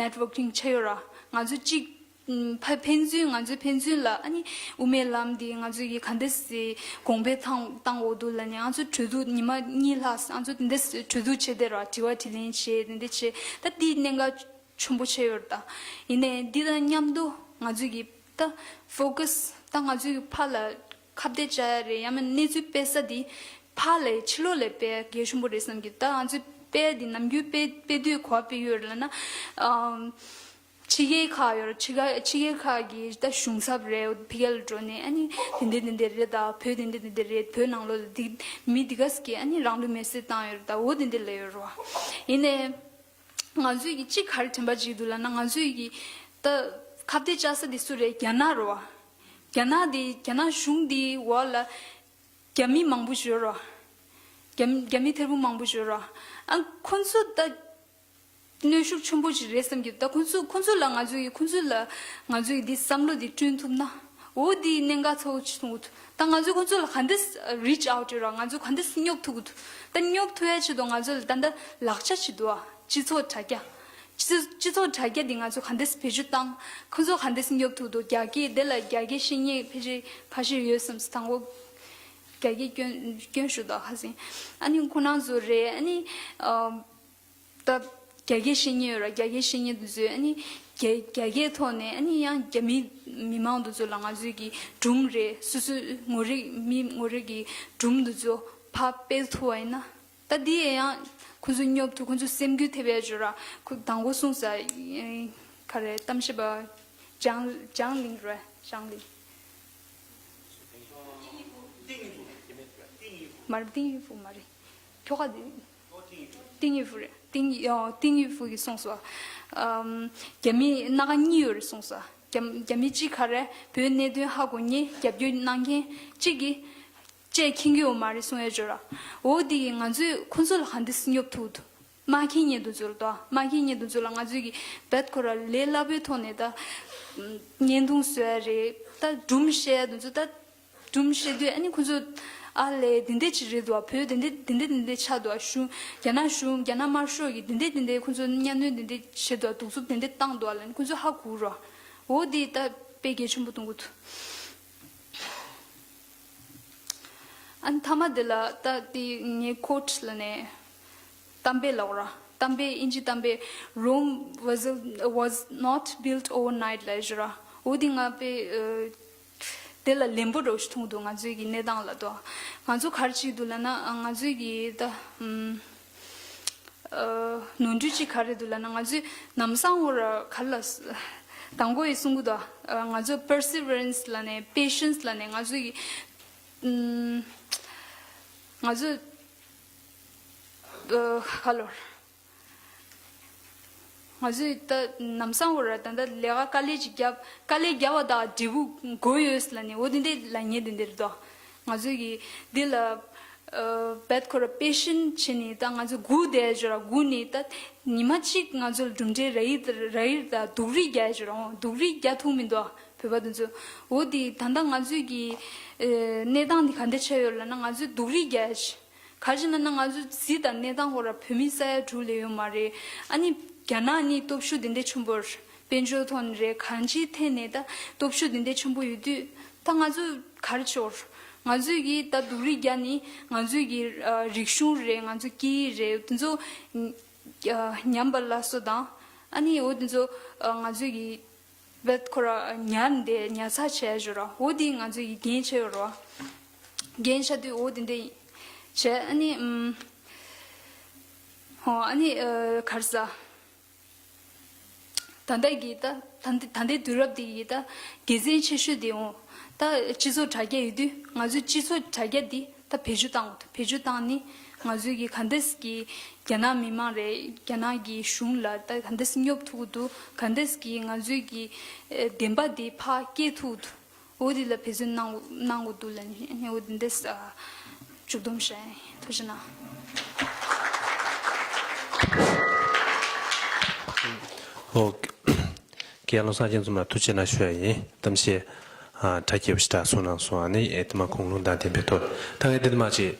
networking བྱས་ཡོད་ར། ང་ཚོ་གཅིག་ཕ་ཕན་ཚུན་ང་ཚོའི་ཕན་ཚུན་ལ་ཨ་ནི་དབུ་མའི་ལམ་འདི་ང་ཚོས་ཀྱི་ག་འདྲ་སེ་གོང་འཕེལ་བཏང་བཏང་དགོས་འདུག་ལབ་ནས་ང་ཚོ་གྲོས་བསྡུར་ཉི་མ་གཉིས་ལྷག་ང་ཚོ་དེ་འདྲ་སེ་གྲོས་བསྡུར་བྱས་ཏེ་ར་དྲི་བ་དྲིས་ལན་བྱས་དེ་འདྲ་བྱས། ད་འདི་གནད་འགག་ཆེན་པོ་ཆགས་ཡོད་རེད། ད་ཡིན་ནའི་འདི་དང་མཉམ་དུ་ང་ཚོས་ཀྱི་ད་ཕོ་ཀ་སི་ད་ང་ཚོས་ཀྱི་ཕར་ལ་ཁ་གཏད་བཅག་ཡ་རེད། ཡང་མིན་གནས་ཚུལ་སྤེལ་ས་འདི་ཕར་ལ་ཕྱི་ལོགས་ལ་སྤེལ་ཡ་གལ་ཆེན་པོ་རེད་བསམ་གྱི། ད་ང་ཚོས་སྤེལ་ཡ་འདི་ནམ་རྒྱུན་སྤེལ་སྤེལ་དུས་ག་པར་སྤེལ་ཡོད་རེད་ལབ་ན། ཨམ། ཕྱི་རྒྱལ་ཁག་ཡོད་རེད། ཕྱི་རྒྱལ་ཕྱི་རྒྱལ་ཁག་གི་ད་གཞུང་ཚབ་རེད། ཕ་གིར་འགྲོ་ནས་ཨ་ནི་དེ་འདྲ་དེ་འདྲ་རེད། ད་བོད་དེ་འདྲ་དེ་འདྲ་རེད། བོད་ནང་ལོགས་ལ་འདི་མི་འདི་ག་ཟིག་གིས་ཨ་ནི་རང་ལུས་མེར་སྲེག་བཏང་ཡོད་རེད། ད་འོ་དེ་འདྲ་ལབ་ཡོད་རེད་བ། ཡིན་ནའི་ང་ཚོས་ཀྱི་གཅིག་ག་རེ་དྲན་པ་བརྗེད་འདུག་ལབ་ན། ང་ཚོས་ཀྱི་ད་ཁ་གཏད་བཅག་ས་དེ་སུ་རེད། རྒྱ་ནག་རེད་བ། རྒྱ་ནག་དེ་རྒྱ་ནག་གཞུང་དེའི་འོག་ལ་རྒྱ་མི་མང་པོ་ཡོད་རེད་བ། རྒྱ་རྒྱ་མི་ཐེར་འབུམ་མང་པོ་ཡོད་རེད་བ། ཨ་ཁོ་ཚོ་ད་གནོན་ཤུགས་ཆེན་པོ་ཞིག་རེད་བསམ་གྱི། ད་ཁོ་ཚོ་ཁོ་ཚོ་ལ་ང་ཚོས་ཀྱི་ཁོ་ཚོ་ལ་ང་ཚོས་ཀྱི་འདི་བསམ་བློ་འདི་བསྐྲུན་ཐུབ་ན། འོ་འདི་གནད་འགག་ཚ་བོ་ཆེ་མཐོང་གི་འདུག། ད་ང་ཚོས་ཁོ་ཚོ་ལ་ག་འདྲ་རིཆ་ཨའུཊ་ཡོད་ར། ང་ཚོས་ག་འདྲ་སྙོབ་ཐུབ་ཀྱི་འདུག། ད་སྙོབ་ཐུབ་ཡ་ཆེད་དུ་ང་ཚོ་ལ་ད་ད་ལག་ཆ་ཅིག་འདུག་ཨ། སྤྱི་ཚོགས་དྲ་རྒྱ། སྤྱི་སྤྱི་ཚོགས་དྲ་རྒྱ་འདི་ང་ཚོས་ག་འདྲ་བེད་སྤྱོད་བཏང་། ཁོ་ཚོ་ག་འདྲ་སྙོབ་ཐུབ་འདུག། རྒྱ་སྐད་དེ་ལ་རྒྱ་སྐད་ཤེས་མཁན་ཕལ་ཆེར་ཁ་ཤས་ཡོད་བསམ། དང་པོ་རྒྱ་སྐད་སྐྱོན་སྐྱོན་ཞུ་དོགས་ཁ་སང་། ཨ་ནི་ཁོ་རང་ཚོ་རེད། ཨ་ནི་ཨ། ད་རྒྱ་སྐད་ཤེས་མཁན་ཡོད་ར། རྒྱ་སྐད་ཤེས་མཁན་དེ་ཚོས་ཨ་ནི་རྒྱ་རྒྱ་སྐད་ཐོག་ནས་ཨ་ནི་ཡང་རྒྱ་མི་མི་མང་དེ་ཚོ་ལ་ང་ཚོས་ཀྱི་སྒྲུང་རེད། སོ་སོའི་ངོ་རིག་མི་ངོ་རིག་གི་སྒྲུང་དེ་ཚོ་ཕར་སྤེལ་ཐུབ་པ་ཡིན་ན། ད་འདི་ཡང་ཁོ་ཚོ་སྙོབ་ཐུབ། ཁོ་ཚོ་སེམས་འགུལ་ཐེབས་ཡ་ཅིག་ཡོད་ར། ཁོ་དང་པོ་གསུངས་ས་ག་རེ། གཏམ་བཤད་པ་ལྗང་ལྗང་གླིང་རེད། ལྗང་གླིང་། མ་རེད། ཏིང་ཡུས་ཧྥུ་མ་རེད། ཁྱོ་ག་འདི། ཏིང་ཡུས་ཧྥུ་རེད། ཏིང་ཡུས་ཨོ་ཏིང་ཡུས་ཧྥུ་གིས་གསུངས་སོང་། ཨམ། རྒྱ་མི་སྣ་ཁ་གཉིས་ཡོད་རེད་གསུངས་སོང་། རྒྱ་རྒྱ་མི་གཅིག་ག་རེ་བོད་གནད་དོན་ཧ་གོ་མཁན་རྒྱབ་སྐྱོར་གནང་མཁན་གཅིག་གིས་བཅས་མཁྱེན་གྱི་ཡོད་མ་རེད་གསུང་ཡ་ཅིག་ཡོད་ར། འོ་འདི་ང་ཚོས་ཁོ་ཚོ་ལ་ག་འདྲ་སེ་སྙོབ་ཐུབ་འདུག། མ་མཁྱེན་མཁན་དེ་ཚོ་ལ་དོ། མ་མཁྱེན་མཁན་དེ་ཚོ་ལ་ང་ཚོས་ཀྱི་རྦད་ཁོ་ར་ལས་སླ་པོའི་ཐོག་ནས་ད་བརྙན་ཐུང་བཟོ་ཡ་རེད། ད་སྒྲུང་བཤད་ཡ་དེ་ཚོ་ད་སྒྲུང་བཤད་དུས་ཨ་ནི་ཁོ་ཚོ་ཨ་ལས་དེ་འདྲ་ཅིག་རེད་འདུག་བ། བོད་དེ་འདྲ་དེ་འདྲ་དེ་འདྲ་ཆགས་འདུག་བ། གཞུང་རྒྱ་ནག་གཞུང་རྒྱ་ནག་དམར་ཤོག་གིས་དེ་འདྲ་དེ་འདྲ་ཁོ་ཚོ་གཉའ་གནོན་དེ་འདྲ་བྱེད་འདུག་བ། གདུག་རྩུབ་དེ་འདྲ་བཏང་འདུག་བ་ལབ་ནས་ཁོ་ཚོ་ཧ་གོ་ར། འོ་འདི་ད་དཔེ་གལ་ཆེན་པོ་མཐོང་གི་འདུག། ཨ་ནི་མཐའ་མ་དེ་ལ་ད་དེ་ངའི་ཁོ་ཊི་ལ་ནས་གཏམ་དཔེ་ལབ་ར། གཏམ་དཔེ་ཨིན་ཇི་གཏམ་དཔེ། Rome was a- was not built overnight ལབ་ཞུ་ར། འོ་དེ་ང་དཔེ་ཨ། དེ་ལ་ལན་པོ་འདྲ་བོ་ཞིག་མཐོང་འདུག། ང་ཚོའི་གི་གནས་སྟངས་ལ་དོ། ང་ཚོ་ག་རེ་བྱེད་ཀྱི་འདུག་ལབ་ན་ང་ཚོའི་གི་ད་ཨམ། ཨ། ནོར་འཁྲུལ་གཅིག་ག་རེ་འདུག་ལབ་ན། ང་ཚོས་ལམ་སང་འོ་ར་ག་རེ་ལ་དང་པོ་ཡི་གསུང་གི་འདུག། ཨ། ང་ཚོ་perseverance ལབ་ནས་patience ལབ་ནས་ང་ཚོའི་གི་ཨམ། ང་ཚོ་ཨ། ག་ལོར། ང་ཚོས་ད་ལམ་སང་འོ་ར་ད་ལྟ་ལས་ཀ་དཀའ་ལས་ཅིག་བརྒྱབ། དཀའ་ལས་བརྒྱབ་པ་དང་འབྲས་བུ་དགོས་ཡོད་ལབ་ནས་འོ་དེ་འདྲའི་ལབ་མཁན་དེ་འདྲ་རེད་དོ། ང་ཚོས་གི་འདི་ལ་ཨ། རྦད་ཁོ་ར་པེ་ཤན་བྱས་ནས་ད་ང་ཚོ་སྒུག་བསྡད་ཡ་ཅིག་ཡོད་ར། སྒུག་ནས་ད་ཉི་མ་གཅིག་ང་ཚོ་ལ་གྲུབ་འབྲས་རག་གི་རག་གི་རེད། ད་སྡུག་རུས་རྒྱག་ཡ་ཅིག་ཡོད་ར། འོ་སྡུག་རུས་རྒྱག་ཐུབ་མི་འདུག་བ། བོད་པ་དེ་ཚོ། འོ་དེ་ད་ལྟ་ང་ཚོའི་གི་ཨ། གནས་སྟངས་འདི་ག་འདྲ་ཆགས་ཡོད་ལབ་ན་ང་ཚོས་སྡུག་རུས་རྒྱག་ཡ་ཅིག། ག་རེ་ཟེར་ན་ང་ཚོ་གཟིགས་དང་གནས་སྟངས་ཁོ་ར་བོད་མི་ས་ཡ་དྲུག་ལས་ཡོད་མ་རེད། ཨ་ནི་རྒྱ་ནག་ནི་སྟོབས་ཤུགས་དེ་འདྲ་ཆེན་པོ་རེད། དཔལ་འབྱོར་ཐོག་ནས་རེད། གང་ཅིའི་ཐད་ནས་ད་སྟོབས་ཤུགས་དེ་འདྲ་ཆེན་པོ་ཡོད་དུས་ད་ང་ཚོ་ག་རེ་བྱེད་དགོས་རེད། ང་ཚོས་གི་ད་སྡུག་རུས་རྒྱག་ནི་ང་ཚོས་གི་ཨ། རིག་གཞུང་རེད། ང་ཚོ་སྐད་ཡིག་རེད། དེ་ཚོ་ཨ། ཉམས་པ་སླར་གསོ་དང་། ཨ་ནི་འོ་དེ་ཚོ་ཨ། ང་ཚོས་གི་རྦད་ཁོ་ར་ཉར་འདི་ཉར་ཚགས་བྱས་ཞོར་ར། འོ་འདི་ང་ཚོ་ཡི་འགན་ཆེ་ཡོད་ར། འགན་ཆེ་དུས་འོ་འདི་འདི་བྱས། ཨ་ནི་ཨམ། ཧོ་ཨ་ནི་ཨ། ག་རེ་ཟ། ད་ལྟ་གི་ད་ད་ད་ལྟའི་དུས་རབས་འདི་ཡི་ད་དགེ་མཚན་ཆེ་ཤོས་དེ་འོ། ད་སྤྱི་ཚོགས་དྲ་རྒྱ་ཡོད་དུས་ང་ཚོའི་སྤྱི་ཚོགས་དྲ་རྒྱ་འདི་ད་བེད་སྤྱོད་བཏང་དགོས་འདུག། བེད་སྤྱོད་བཏང་ནི་ང་ཚོའི་གི་ག་འདྲས་ཀྱི་རྒྱ་ནག་མི་མང་རེད། རྒྱ་ནག་གི་གཞུང་ལ་ད་ག་འདྲས་སྙོབ་ཐུབ་ཀྱི་འདུག། ག་འདྲས་ཀྱི་ང་ཚོའི་གི་ཨེ་བདེན་པ་འདི་ཕར་སྐྱེལ་ཐུབ་ཀྱི་འདུག། འོ་འདི་ལ་འབད་བརྩོན་གནང་གནང་དགོས་འདུག་ལབ་ནས་འོ་འདི་འདྲས་ཨ་མཇུག་བསྡོམས་བྱས། ཐུགས་རྗེ་གནང་། ཨོ། རྒན་བློ་བཟང་སྐྱིད་འཛོམས་ལ་ཐུགས་རྗེ་གནང་ཞུ་ཡ་ཡིན། གཏམ་བཤད་ཨ་གྲ་རྒྱས་པ་ཞིག་གྲགས་སོང་གནང་སོང་། ཨ་ནི་ཨེ་དེ་མ་དགུང་ལོ་ཟླ་ལྡན་པའི་ཐོག་ད་ངས་འདི་མ་ཅིག་